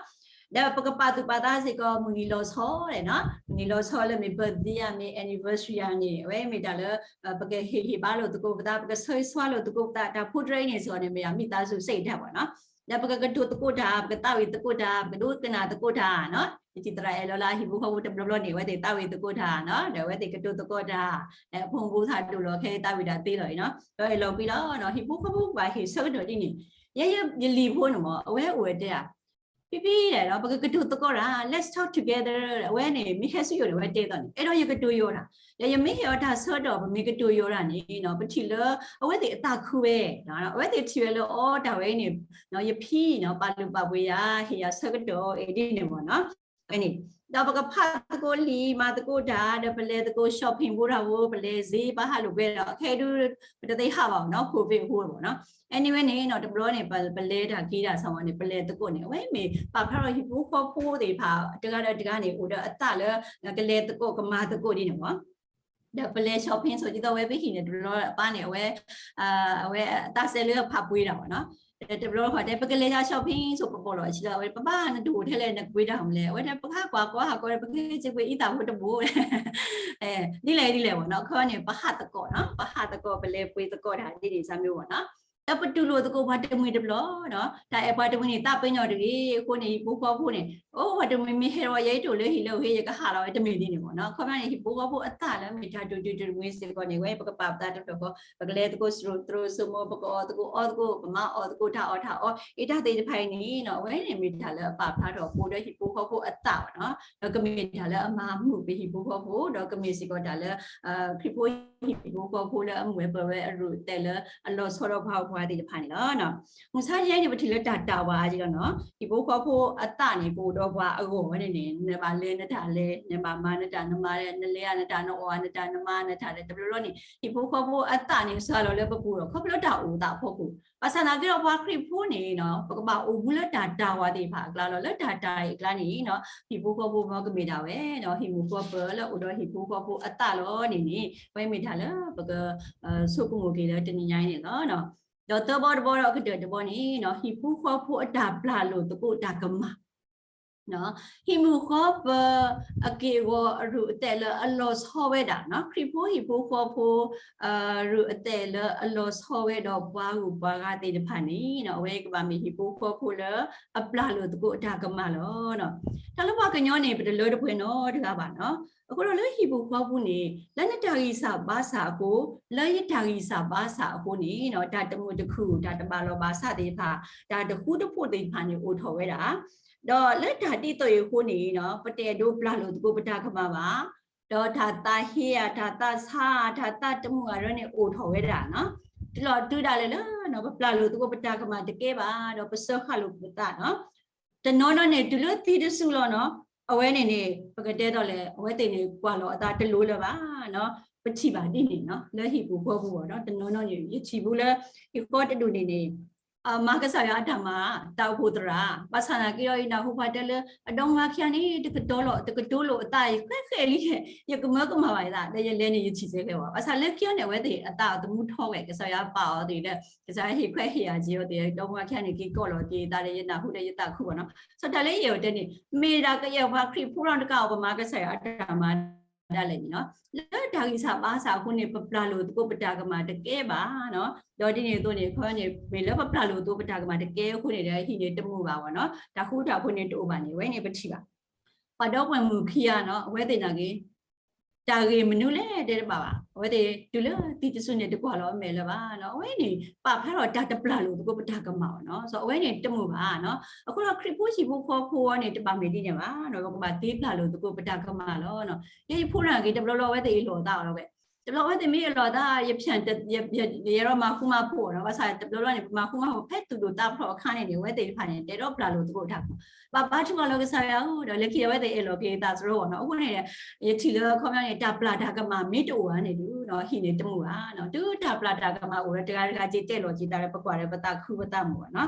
ဒီးပကပာ်သူၣ်ပာ်သးစ့ၢ်ကီး မုၢ်နံၤလီၤဆီလဲၣ်နီၤ, မုၢ်နံၤလီၤဆီလၢမ့ၢ် birthday ဧါ မ့ၢ် anniversary ဧါန့ၣ် အဝဲမ့ၢ်တၢ်လၢ ပကဟ့ၣ်ဟ့ၣ်ဘါလိာ်သကိးပသး, ပကဆၢဂ့ၤဆၢဝါလိာ်သကိးပသး, တၢ်ဖိတရၢအံၤန့ၣ်စ့ၢ်ကီးန့ၣ် မ့ၢ်ယမိၢ်သးစူၤစ့ၢ်ကီးတၢ်ဘၣ်နီၤ. ဒီးပကကတိၤသကိးတၢ်, ပကသးဝံၣ်သကိးတၢ်, ပကဒိကနၣ်သကိးတၢ်နီၤ. ယထံၣ်သရၣ်အဲၣ်လီၤလၢဟံၣ်ဖိဃီဖိတဘျီဘျီန့ၣ် အဝဲသ့ၣ်သးဝံၣ်သကိးတၢ်နီၤ, ဒီးအဝဲသ့ၣ်ကတိၤသကိးတၢ်, အဖိမုၣ်ဖိသၣ်ဒိၣ်လီၤ ခဲအံၤသးဝံၣ်တၢ်သ့လီၤအံၤနီၤ, ဒီးအဲၣ်လီၤကွံလီၤနီၤ. ဟံၣ်ဖိဃီဖိကဘၣ်ဟ့ၣ်ဆၢကတီၢ်ဒ်န့ၣ်, ယဲယလံၤဖိန့ၣ်မ့ၢ် အဝဲအိၣ်ဝဲတဲဧါ ဖံဖံလဲၣ်နီၤ, ပကကတိၤသကိးတၢ်, let's talk together, အဝဲန့ၣ် မ့ၢ်ဟဲဆူယအိၣ်န့ၣ် အဝဲတဲသိးန့ၣ် အဲၣ်ဒိးယကတိၤယိာ်တၢ်, ဒီးယမ့ၢ်ဟ့ၣ်အီၤတၢ်ဆၢကတီၢ် ပမ့ၢ်ကတိၤယိာ်တၢ်န့ၣ်နီၤ, ပထံၣ်လၢ အဝဲသ့ၣ်အသးခုဝဲ, အဝဲသ့ၣ်ထံၣ်ဝဲလၢအီတၢ်ဝဲအံၤန့ၣ် ယဖံနီၤ ပာ်လုၢ်ပာ်ပှ့ၤယၤ ဟ့ၣ်ယၤဆၢကတီၢ်အီၤအံၤဒ်န့ၣ်မ့ၢ်နီၤ. န့ၣ် ဒီးပကဖးသကိးလံာ်မၤသကိးတၢ် ဒီးပလဲၤသကိး shopping ဖိတၢ်ဖိ ပလဲၤစ့ပဟးလိာ်ကွဲဒီး ခဲဒု ပတသ့ဟးဘၣ်နီၤ COVID အဃိမ့ၢ်နီၤ. anyway န့ၣ်နီၤ တဘျီန့ၣ် ပလဲၤတၢ်က့ၤတၢ်ဆၣ်မ့ၢ်န့ၣ် ပလဲၤသကိးန့ၣ် အဝဲမ့ၢ်ပာ်ဖျါထီၣ်ဟံၣ်ဖိဃီဖိသ့ၣ်တဖၣ် တဂၤဒီးတဂၤန့ၣ် အိၣ်ဒီးအသးလၢ ကလဲၤသကိးကမၤသကိးဒ်န့ၣ်မ့ၢ် ဒီးပလဲၤ shopping ဆိးဒ်သိးဝဲပဟံၣ်န့ၣ် တဘျီအပၢ်န့ၣ် အဝဲ အဝဲအသးစဲလၢအဖးပှ့ၤတၢ်မ့ၢ်နီၤ. ဒီးတဘျီဃီတဲ ပကလဲၤယၤ shopping ဆိး ပပိာ်လီၤအဆံးလီၤ အဝဲ ပဘၣ်နတအိၣ်ထဲလဲၣ် နပှ့ၤတၢ်မနုၤလဲၣ်, အဝဲတဲ ပကဟးကွၢ်ကွၢ်ဟးကွၢ်ဒီး ပကဟဲစ့ပှ့ၤအံသၣ်ဖိတဘိ ဒ်လဲၣ်ဒ်လဲၣ်မ့ၢ်နီၤ. ခီန့ၣ် ပဟးသကိးနီၤ ပဟးသကိး ပလဲၤပှ့ၤသကိးတၢ်ဒ်န့ၣ်ဆၣ်မ့ၢ်မ့ၢ်နီၤ. ဒီးပတူၢ်လိာ်သကိးပှၤတမှံၤတဘျီနီၤ, တၢ်အဲၣ်ပှၤတမှံၤန့ၣ် သးပ့ၤနီၣ်တဂ့ၤအဃိန့ၣ် ဟံၣ်ဖိဃီဖိန့ၣ် အိၣ် ပှၤတမှံၤမ့ၢ်ဟဲဒီး ယဲအံၤတအိၣ်လၢဟံၣ်လၢအဟ့ ယကဟးလီၤဝဲတမ့ၢ်ဒ်န့ၣ်မ့ၢ်နီၤ. ခီဖျိန့ၣ် ဟံၣ်ဖိဃီဖိအသးလၢမ့ၢ်တၢ်တူၢ်တၢ်တမှံၤစ့ၢ်ကီးန့ၣ် ဝဲပကပာ်ပသးတဖျၢၣ်ဃီ ပကလဲၤသကိးသရိာ်စိမိၤ ပကအီၣ်သကိး ပမၤအီၣ်သကိး တၢ်အီၣ်တၢ်အီ အံၤတၢ်သ့ၣ်တဖၣ်အံၤန့ၣ်နီၤ အဝဲန့ၣ်မ့ၢ်တၢ်လၢအပာ်ဖျါထီၣ်ပှၤဒီးဟံၣ်ဖိဃီဖိအသးဘၣ်နီၤ. ဒီးကမ့ၢ်တၢ်လၢအမၤမုာ်ပဟံၣ်ဖိဃီဖိ ဒီးကမ့ၢ်စ့ၢ်ကီးတၢ်လၢ ခရံာ်ဖိဟံၣ်ဖိဃီဖိလၢအမုၢ်ဝဲပၢၤဝဲအရူၢ်အသဲးလၢအလီၤဆီဒီးပှၤပှၤသ့ၣ်တဖၣ်န့ၣ်လီၤ. မုၢ်ဆါတနံၤအံၤန့ၣ် ပထံၣ်လၢတၢ်တာ်ဝဲအါက့လီၤနီၤ. ဟံၣ်ဖိဃီဖိအသးန့ၣ် ကအိၣ်ဒီးပှၤအဂီၢ်ဝဲန့ၣ်န့ၣ် နဘၣ်လဲၤနတၢ်လဲၤ နဘၣ်မၤနတၢ်နမၤ နလဲၤနတၢ်နအီၣ်နတၢ်နမၤနတၢ်ဒီး တဘျီဘျီန့ၣ် ဟံၣ်ဖိဃီဖိအသးန့ၣ် စှၤလီၤလၢပပူၤဒီး ခီဖျိတၢ်အိၣ်သးအဖီခိၣ် ဘၣ်ဆၣ်သနာ်က့ဒီးပှၤခရံာ်ဖိန့ၣ်နီၤ ပကဘၣ်အိၣ်မူလၢတၢ်တာ်ဝဲသ့ၣ်တဖၣ်အကျါလီၤ. လၢတၢ်တာ်အံၤအကျါန့ၣ်နီၤ ဟံၣ်ဖိဃီဖိမ်ကမ့ၢ်ဒၣ်ဝဲနီၤ ဟံၣ်မုၣ်ဃီပၢၤလၢအိၣ်ဒီးဟံၣ်ဖိဃီဖိအသးလီၤန့ၣ်န့ၣ် ဝဲမ့ၢ်တၢ်လၢပက ဆိကမိၣ်က့ၤလၢတနံၤညါအံၤန့ၣ်လီၤ. ဒီးသၢဘီတဘီဒီးအကတၢၢ်တဘီန့ၣ်နီၤ ဟံၣ်ဖိဃီဖိအတၢ်ပျၢ်လိာ်သကိးတၢ်ကမၣ် ဟံၣ်မုၣ်ဃီပၢၤအက့ၢ်အဂီၤအရူၢ်အသဲးလၢအလီၤဆီဝဲဒၣ်နီၤ ခရံာ်ဖိဟံၣ်ဖိဃီဖိ ရူၢ်အသဲးလၢအလီၤဆီဝဲဒီးပှၤဂုၤပှၤဂၤသ့ၣ်တဖၣ်န့ၣ်နီၤ အဝဲကဘၣ်မ့ၢ်ဟံၣ်ဖိဃီဖိလၢအပျၢ်လိာ်သကိးအတၢ်ကမၣ်လီၤ. တၢ်လၢပှၤကညီန့ၣ် ပတလၢတပှဲၤနီတဂၤဘၣ်နီၤ. အဃိဒီးလၢဟံၣ်ဖိဃီဖိန့ၣ် လၢနတၢ်ဂံၢ်စၢ်ဘါစၢ်အဃိ လၢယတၢ်ဂံၢ်စၢ်ဘါစၢ်အဃိန့ၣ်နီၤ တၢ်တမုာ်တခုၣ် တၢ်တဘၣ်လီၢ်ဘၣ်စးသ့ၣ်တဖၣ် တၢ်တဃူတဖိးသ့ၣ်တဖၣ်န့ၣ်အိၣ်ထီၣ်ဝဲဒၣ် ဒီးလၢတၢ်ဒ်သိးအံၤအဃိန့ၣ်နီၤ ပတအဲၣ်ဒိးပျၢ်လိာ်သကိးပတၢ်ကမၣ်ဘၣ်. ဒီးတၢ်သးဟ့ဧါ တၢ်သးဆါ တၢ်သးတမုာ်အရၢန့ၣ်အိၣ်ထီၣ်ဝဲဒၣ်နီၤ. တုၤလီၤတုၤဒၣ်လဲာ်လၢနီၤ ပပျၢ်လိာ်သကိးပတၢ်ကမၣ်တကဲဘၣ် ဒီးပစၢဃာ်လိာ်ပသးနီၤ. တနီၤနီၤန့ၣ် တုၤလၢသံတစူၢ်လီၤနီၤ အဝဲန့ၣ်န့ၣ် ပကတဲဒီးလဲၣ် အဝဲသ့ၣ်န့ၣ် ကွၢ်လီၤအသးတလိၤလၢၤဘၣ်နီၤ. ပထံၣ်ဘၣ်ဒ်န့ၣ်နီၤ လၢဟံၣ်ပူၤဃီပူၤဘၣ်နီၤ. တနီၤနီၤန့ၣ် ယထံၣ်ဘူးလၢ ဟံၣ်ဃီတဒူၣ်န့ၣ်န့ၣ် မၤကစၢ်ယွၤအတၢ်မၤ တၢ်အိၣ်ဖှိၣ်သရၣ် ဘၣ်ဆၣ်သနာ်က့ဒီး ယနၢ်ဟူပှၤတဲလၢ အဒီမါခံဂၤန့ၣ် တကတိၤလိာ် တကတိၤလိာ်အသး ယဃဲဃဲလံ ယကမၢကမၣ်ဘၣ်ယသး ဒီးယလဲၤန့ၣ် ယထံၣ်စဲဃဲဝဲ ဘၣ်ဆၣ်လၢခံဂၤန့ၣ် အဝဲသ့ၣ်အသးသမူထီဝဲ ကစၢ်ယွၤပာ်အီၤသ့ၣ်လၢ ကစၢ်ယွၤဟ့ၣ်ခွဲးဟ့ၣ်ယာ်က့ၤအီၤသ့ၣ် ဒီမါခံဂၤန့ၣ် က့ၤကိးလီၤက့ၤသးဒီး ယနၢ်ဟူဒီးယသးခုဘၣ်နီၤ. စီၤတၢ်လၢယအဲၣ်အီၤတဲန့ၣ် မ့ၢ်ဒၣ်ကယဲၢ်ပှၤခရံာ်ဖိဒီးတကးအီၤ ပမၤကစၢ်ယွၤအတၢ်မၤ ဒၣ်လဲာ်န့ၣ်နီၤ လၢတၢ်ဂံၢ်စၢ်ဘါစၢ်အဃိန့ၣ် ပပျၢ်လိာ်သကိးပတၢ်ကမၣ်တကဲဘၣ်နီၤ. ဒီးဒ်န့ၣ်အသိးန့ၣ် ခီန့ၣ် မ့ၢ်လၢပပျၢ်လိာ်သကိးပတၢ်ကမၣ်တကဲအဃိန့ၣ်ဒီး ဟံၣ်န့ၣ်တမုာ်ဘၣ်ဝဲနီၤ. တၢ်ဃူတၢ်ဖိးန့ၣ်တအိၣ်ဘၣ်န့ၣ် အဝဲန့ၣ်ပထံၣ်ဘၣ်. ပှၤဒီပုၢ်ဝဲၢ်မုၣ်ခံဂၤနီၤ အဝဲသ့ၣ်နာ်က့ တၢ်ဂ့ၢ်မနုၤလဲၣ်တဲတဘၣ်ဘၣ်. အဝဲသ့ၣ်တုၤလၢသံတစူၢ်န့ၣ် တကွၢ်လီၤအမဲာ်လၢၤဘၣ်နီၤ. အဝဲန့ၣ် ပာ်ဖျါထီၣ်တၢ်တပျၢ်လိာ်သကိးပတၢ်ကမၣ်ဘၣ်နီၤ. စီၤအဝဲန့ၣ်တမုာ်ဘၣ်နီၤ. အဃိဒီးခရံာ်ဖိဟံၣ်ဖိဃီဖိအံၤန့ၣ် တဘၣ်မ့ၢ်ဒ်န့ၣ်ဘၣ်နီၤ. ပကဘၣ်သ့ပျၢ်လိာ်သကိးပတၢ်ကမၣ်လီၤနီၤ. ယဲယဖိတဂၤက့ၤတဘျီဘျီ အဝဲသ့ၣ်အလီၢ်အသးအီၤလီၤဝဲ တဘျီအဝဲသ့ၣ်မ့ၢ်အၢၣ်လီၤသး ယဖျၢၣ် ယဲဒီးမၤဃူမၤဖိးနီၤ, ဘၣ်ဆၣ်တဘျီဘျီန့ၣ် ပမၤဃူမၤဖိးဖဲသူၣ်ဒိၣ်သးဖျိးအခါန့ၣ်န့ၣ် အဝဲသ့ၣ်တဖၣ်န့ၣ် တဲဒီးပျၢ်လိာ်သကိးတၢ်ကမၣ်, ဘၣ်ဘါထုကဖၣ်လၢကစၢ်ယွၤဧၢ, ဒီးလၢခံအဝဲသ့ၣ်အဲၣ်လီၤက့ၤသးစရီနီၤ. အဃိန့ၣ် ယထံၣ်လၢအခီပညီန့ၣ် တၢ်ပျၢ်တၢ်ကမၣ်မ့ၢ်တအိၣ်ဧါန့ၣ်ဒုး ဟံၣ်န့ၣ်တမုာ်ဘၣ်နီၤ. တုၤတၢ်ပျၢ်တၢ်ကမၣ်အိၣ်ဒီး တဂၤတဂၤက့ၤတဲလီၤက့ၤသးဒီး ပကွၢ်ဒီးပသးခုပသးမုာ်ဘၣ်နီၤ.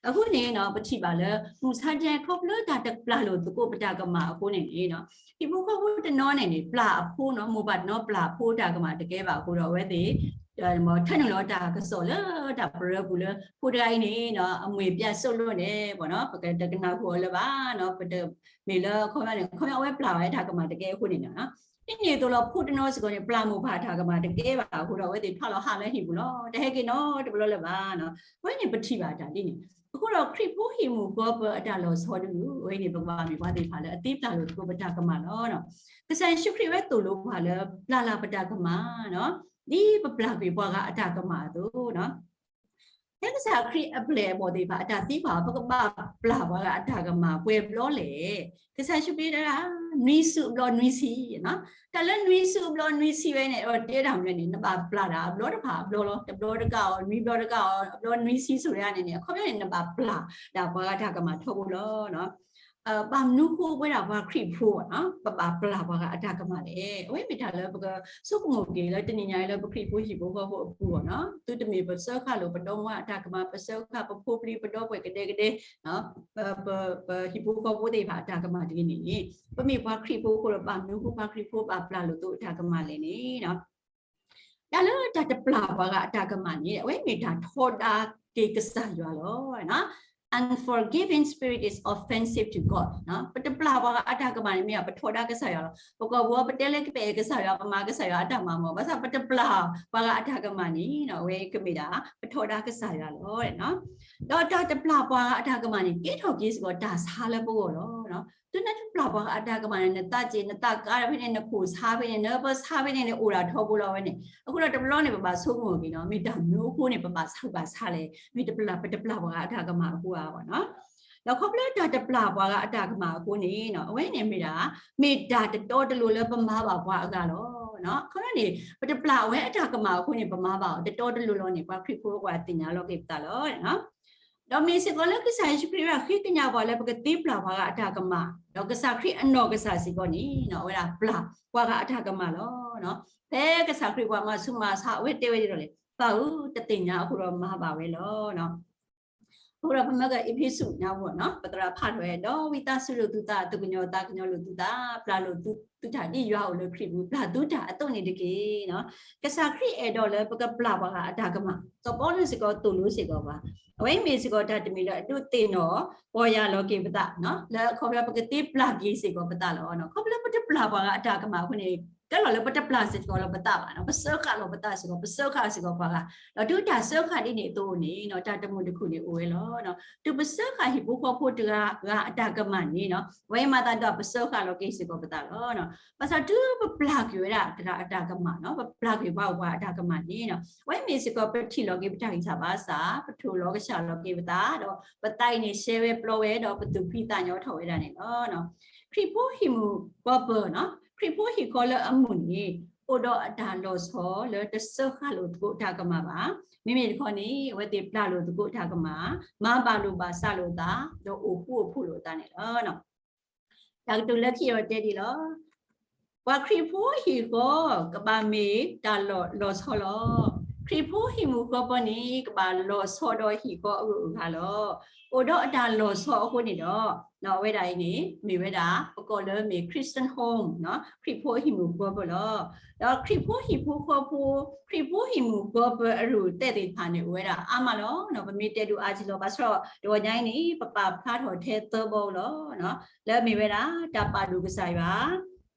အဃိန့ၣ်နီၤ ပထံၣ်ဘၣ်လၢ မုၢ်ဆါတခီခီဖျိတၢ်တပျၢ်လိာ်သကိးပတၢ်ကမၣ်အဃိန့ၣ်န့ၣ် ဟံၣ်ဖိဃီဖိတနီၤန့ၣ်န့ၣ် ပျၢ်အဖိနီၤ, မိၢ်ပၢ်တနီၤပျၢ်အဖိတၢ်ကမၣ်တကဲဘၣ်အဃိဒီး အဝဲသ့ၣ် ထၢနုာ်လီၤတၢ်ကစီၣ်လၢတၢ်ပရၢပူၤလၢ ဖိတဂၤအံၤန့ၣ်နီၤ အမွေပြတ်စို့လို့န့ၣ် ပတကနၢ်ဟူအီၤလၢၤဘၣ်နီၤ, ပတမ့ၢ်လၢအခီပညီန့ၣ် အခီပညီအဝဲပျၢ်ဝဲတၢ်ကမၣ်တကဲအဃိန့ၣ်နီၤ. ဒ်န့ၣ်အသိးလီၤ ဖိတနီၤစ့ၢ်ကီးန့ၣ် ပျၢ်မိၢ်ပၢ်တၢ်ကမၣ်တကဲဘၣ်အဃိဒီး အဝဲသ့ၣ်ဖျါလီၤဟးလၢဟံၣ်ပူၤလီၤ, တဟဲက့ၤနီတဘျီလၢၤဘၣ်နီၤ. အဝဲန့ၣ်ပထံၣ်ဘၣ်တၢ်ဒ်န့ၣ်. အဃိဒီးခရံာ်ဖိဟံၣ်မုာ်ဃီပၢၤအတၢ်လီၤဆီဒုး အဝဲန့ၣ် ပကဘၣ်မ့ၢ်ပှၤသ့ၣ်တဖၣ်လၢအသ့ပျၢ်လိာ်သကိးပတၢ်ကမၣ်လီၤ. ကစၢ်ယ့ၣ်ၡူးခရံာ်ဝဲသိၣ်လိပှၤလၢ ပျၢ်လၢ်ပတၢ်ကမၣ်နီၤ, ဒ်ပပျၢ်ကွံာ်ပှၤဂၤအတၢ်ကမၣ်အသိးနီၤ. ဖဲကစၢ်ခရံာ်အပျဲၢ်အဘီၣ်သ့ၣ်တဖၣ် အတၢ်သံကွၢ် ပကဘၣ်ပျၢ်ပှၤဂၤအတၢ်ကမၣ်ပှဲၤဘျီလဲၣ်. ကစၢ်ယ့ၣ်ၡူးခရံာ်တဲဒၣ် နွံဆူအဘျီနွံဆံနီၤ. တၢ်လၢနွံဆူအဘျီနွံဆံဝဲန့ၣ် အတဲဒၣ်မနုၤလဲၣ်န့ၣ် နဘၣ်ပျၢ်တၢ်အဘျီတဖၣ်အဘျီလီၤ. တဘျီတကးအီၤ နွံဘျီတကးအီၤ အဘျီနွံဆံဆိၣ်ဂ့ၤန့ၣ်န့ၣ် အခီပညီန့ၣ် နဘၣ်ပျၢ်ဒၣ်ပှၤဂၤတၢ်ကမၣ်ထီဘိလီၤ. ဘၣ်မနုၤဃိပဝဲဒၣ်ပှၤခရံာ်ဖိနီၤ ပဘၣ်ပျၢ်ပှၤဂၤအတၢ်ကမၣ်လဲၣ်. အဝဲမ့ၢ်တၢ်လၢပကဆိကမိၣ်က့ၤလၢတနံၤညါအံၤလၢပခရံာ်ဖိဟံၣ်ဖိဃီဖိအပူၤအဂီၢ်နီၤ. သုတမ့ၢ်ပစၢဃာ်လိာ်ပဒီမါအတၢ်ကမၣ်, ပစၢဃာ်ပဖိပလံၤပဒီပုၢ်ဝဲၢ်ကဒဲကဒဲ ပဟံၣ်ဖိဃီဖိသ့ၣ်တဖၣ်အတၢ်ကမၣ်တဂ့ၤန့ၣ်န့ၣ် ပမ့ၢ်ပှၤခရံာ်ဖိအဃိဒီး ဘၣ်မနုၤဃိပှၤခရံာ်ဖိဘၣ်ပျၢ်လိာ်သကိးအတၢ်ကမၣ်လဲၣ်န့ၣ် တၢ်လၢတၢ်တပျၢ်ပှၤဂၤအတၢ်ကမၣ်န့ၣ် အဝဲမ့ၢ်တၢ်ထီဒါက့ၤကစၢ်ယွၤလီၤ. Unforgiving spirit is offensive to God. ပတပျၢ်ပှၤဂၤအတၢ်ကမၣ်န့ၣ်မ့ၢ် ပထီဒါကစၢ်ယွၤလီၤ. ပကိာ်ပူၤပတဲလၢပအဲၣ်ကစၢ်ယွၤ ပမၤကစၢ်ယွၤအတၢ်မၤမီၢ်, ဘၣ်ဆၣ်ပတပျၢ်ပှၤဂၤအတၢ်ကမၣ်န့ၣ် အဝဲကမ့ၢ်ဒၣ် ပထီဒါကစၢ်ယွၤလီၤ. ဒီးတၢ်တပျၢ်ပှၤဂၤအတၢ်ကမၣ်န့ၣ် ကဲထီၣ်က့ၤစ့ၢ်ကီးတၢ်ဆါလၢပဂီၢ်လီၤ. တုၤနတပျၢ်ပှၤဂၤအတၢ်ကမၣ်န့ၣ် နသးစ့ၣ် နသးကါဖဲန့ၣ် နခိၣ်ဆါဖဲန့ၣ် နပၢဆါဖဲန့ၣ်န့ၣ် အိၣ်ဒၣ်ထီဘိလီၤဝဲန့ၣ်. အဃိဒီးတဘျီန့ၣ် ပဘၣ်ဆိကမိၣ်က့ၤနီၤ မ့ၢ်တၢ်မနုၤအဃိန့ၣ် ပဘၣ်ဆါ ပဘၣ်ဆါလဲၣ်, မ့ၢ်တပျၢ် ပတပျၢ်ပှၤဂၤအတၢ်ကမၣ်အဃိဧါနီၤ. ဒီးခီဖျိတၢ်တပျၢ်ပှၤဂၤအတၢ်ကမၣ်အဃိန့ၣ် အဝဲန့ၣ်မ့ၢ်ဒၣ် မ့ၢ်တၢ်တတီတလိၤလၢပမၤဘၣ်ပှၤအဂၤလီၤ. ခီဖျိန့ၣ် ပတပျၢ်အဝဲအတၢ်ကမၣ်အဃိန့ၣ် ပမၤဘၣ်အီၤတတီတလိၤလီၤန့ၣ် ပှၤခရံာ်ဖိပှၤသ့ၣ်ညါလီၤက့ၤပသးလီၤ. ဒီးမ့ၢ်စ့ၢ်ကီးလၢကစၢ်ယ့ၣ်ၡူးခရံာ်ဝဲဒၣ်ဃ့ကညးပှၤလၢပကသ့ပျၢ်ပှၤဂၤအတၢ်ကမၣ်, ဒီးကစၢ်ခရံာ်အနီၢ်ကစၢ်စ့ၢ်ကီးန့ၣ် အဝဲဒၣ်ပျၢ်ပှၤဂၤအတၢ်ကမၣ်လီၤ. ဖဲကစၢ်ခရံာ်ပှၤမၤဆူးမၤဆါ အဝဲတဲဝဲဒ်လဲၣ်, ပၢ်ဧၢ, တသ့ၣ်ညါအဃိဒီးမၤဘၣ်ဝဲလီၤ. အဃိဒီးပမ့ၢ်ကအ့းဖ့းစူးညါဝဲနီၤ ပသရၣ်ဖးထီၣ်ဝဲ ဒီးဝံသးစူၤလိာ်သုသး သူၣ်ကညီၤသးကညီၤလိာ်သုသး ပျၢ်လိာ်သုတၢ်ဒ်ယွၤအိၣ်လၢခရံာ်ပူၤ ပျၢ်သုတၢ်အသိးန့ၣ်တက့ၢ်နီၤ. ကစၢ်ခရံာ်အဲၣ်ဒိးလၢပကပျၢ်ပှၤဂၤအတၢ်ကမၣ်, စီၤပီလူးစ့ၢ်ကီးသိၣ်လိစ့ၢ်ကီးပှၤ, အဝဲမ့ၢ်စ့ၢ်ကီးတၢ်တမံၤလၢအဒုးသ့ၣ်နီၣ်ပီၢ်ယၢ်လီၤက့ၤပသးနီၤ လၢအခီပညီပကသ့ပျၢ်က့ၤစ့ၢ်ကီးပသးလီၤ. ခီဖျိလၢပတပျၢ်ပှၤဂၤအတၢ်ကမၣ်အဃိန့ၣ် ကဲလီၤလၢပတပျၢ်စ့ၢ်ကီးလီၤပသးဘၣ်နီၤ, ပစၢဃာ်လီၤပသးစ့ၢ်ကီး ပစၢဃာ်စ့ၢ်ကီးပှၤဂၤ, ဒီးတုၤတၢ်စၢဃာ်ဒ်န့ၣ်အသိးန့ၣ်နီၤ တၢ်တမုာ်တခုၣ်န့ၣ်အိၣ်ဝဲလီၤ. တုၤပစၢဃာ်ဟံၣ်ဖိဃီဖိတဂၤဂၤအတၢ်ကမၣ်န့ၣ်နီၤ အဝဲမၤသးဒ်ပစၢဃာ်လီၤက့ၤစ့ၢ်ကီးပသးလီၤ. ဘၣ်ဆၣ်တုၤပပျၢ်ကွံာ်ဝဲဒၣ်ကစၢ်အတၢ်ကမၣ်နီၤ ပပျၢ်ကွံာ်ပှၤဂၤအတၢ်ကမၣ်န့ၣ်နီၤ အဝဲမ့ၢ်စ့ၢ်ကီးပထံၣ်လီၤက့ၤပတၢ်ဂံၢ်စၢ်ဘါစၢ် ပထိၣ်လီၤကစၢ်လီၤက့ၤပသး ဒီးပသးအံၤန့ၣ်ရှဲဝဲပျီဝဲ ဒီးပသူၣ်ဖှံသးညီထီၣ်ဝဲဒၣ်န့ၣ်လီၤ. ခရံာ်ဖိဟံၣ်မုာ်ဃီပၢၤနီၤ ခရံာ်ဖိဟံၣ်ဃီလၢအမုာ်န့ၣ် အိၣ်ဒီးအတၢ်လီၤဆီလၢတစၢဃာ်လိာ်သကိးတၢ်ကမၣ်ဘၣ်. မ့မ့ၢ်တခီန့ၣ် အဝဲသ့ၣ်ပျၢ်လိာ်သကိးတၢ်ကမၣ်, မၤဘၣ်လိာ်ဘၣ်စးလိာ်သး, ဒီးအိၣ်ဃူအိၣ်ဖိးလိာ်သးန့ၣ်လီၤ. တၢ်ကတိၤလၢခံအံၤတဲဒ်လီၤ. ပှၤခရံာ်ဖိဟံၣ်ဃီ ကဘၣ်မ့ၢ်တၢ်လီၤဆီလီၤ. ခရံာ်ဖိဟံၣ်မုာ်ဃီပၢၤန့ၣ် ကဘၣ်လီၤဆီဒီးဟံၣ်ဃီအဂုၤအဂၤလီၤ. အိၣ်ဒီးအတၢ်လီၤဆီအဃိန့ၣ်ဒီး အဝဲဒၣ်အံၤန့ၣ် မ့ၢ်ဝဲဒၣ် ပကိးလၢမ့ၢ် Christian home နီၤ ခရံာ်ဖိဟံၣ်မုာ်ဃီပၢၤလီၤ. ဒီးခရံာ်ဖိဟံၣ်ဖိဃီဖိ ခရံာ်ဖိဟံၣ်မုာ်ဃီပၢၤအရူၢ်သဲးသ့ၣ်တဖၣ်န့ၣ် အိၣ်ဝဲဒၣ်အါမးလီၤ. ပမ့ၢ်တဲဒိးအါက့ၤလီၤ ဘၣ်ဆၣ်ဒီး တဂီၤညါအံၤန့ၣ် ပပာ်ဖျါထီၣ်ထဲသၢဘီလီၤ. လၢမ့ၢ်ဝဲဒၣ် တၢ်ပာ်ဒိၣ်ကစၢ်ယွၤ,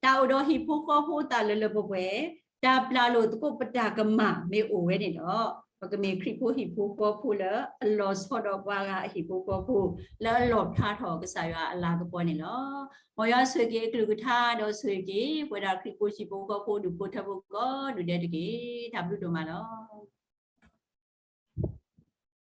တၢ်အိၣ်ဒီးဟံၣ်ဖိဃီဖိသးလၢလၢပှဲၤပှဲၤ, တၢ်ပျၢ်လိာ်သကိးပတၢ်ကမၣ်မ့ၢ်အိၣ်ဝဲန့ၣ်ဒီး ပကမ့ၢ်ခရံာ်ဖိဟံၣ်ဖိဃီဖိလၢအလီၤဆီဒီးပှၤဂၤအဟံၣ်ဖိဃီဖိ လၢအလီၣ်ဖျါထီၣ်ကစၢ်ယွၤအလၤကပီၤန့ၣ်လီၤ. မ်ယွၤဆိၣ်ဂ့ၤက့ၤအကလုၢ်ကထါ ဒီးဆိၣ်ဂ့ၤက့ၤ ပဝဲဒၣ်ခရံာ်ဖိဟံၣ်ဖိဃီဖိဒူၣ်ဖိထၢဖိကိးဒူၣ်ဒဲးတက့ၢ်. တၢ်ဘျုးဒိၣ်မးလီၤ.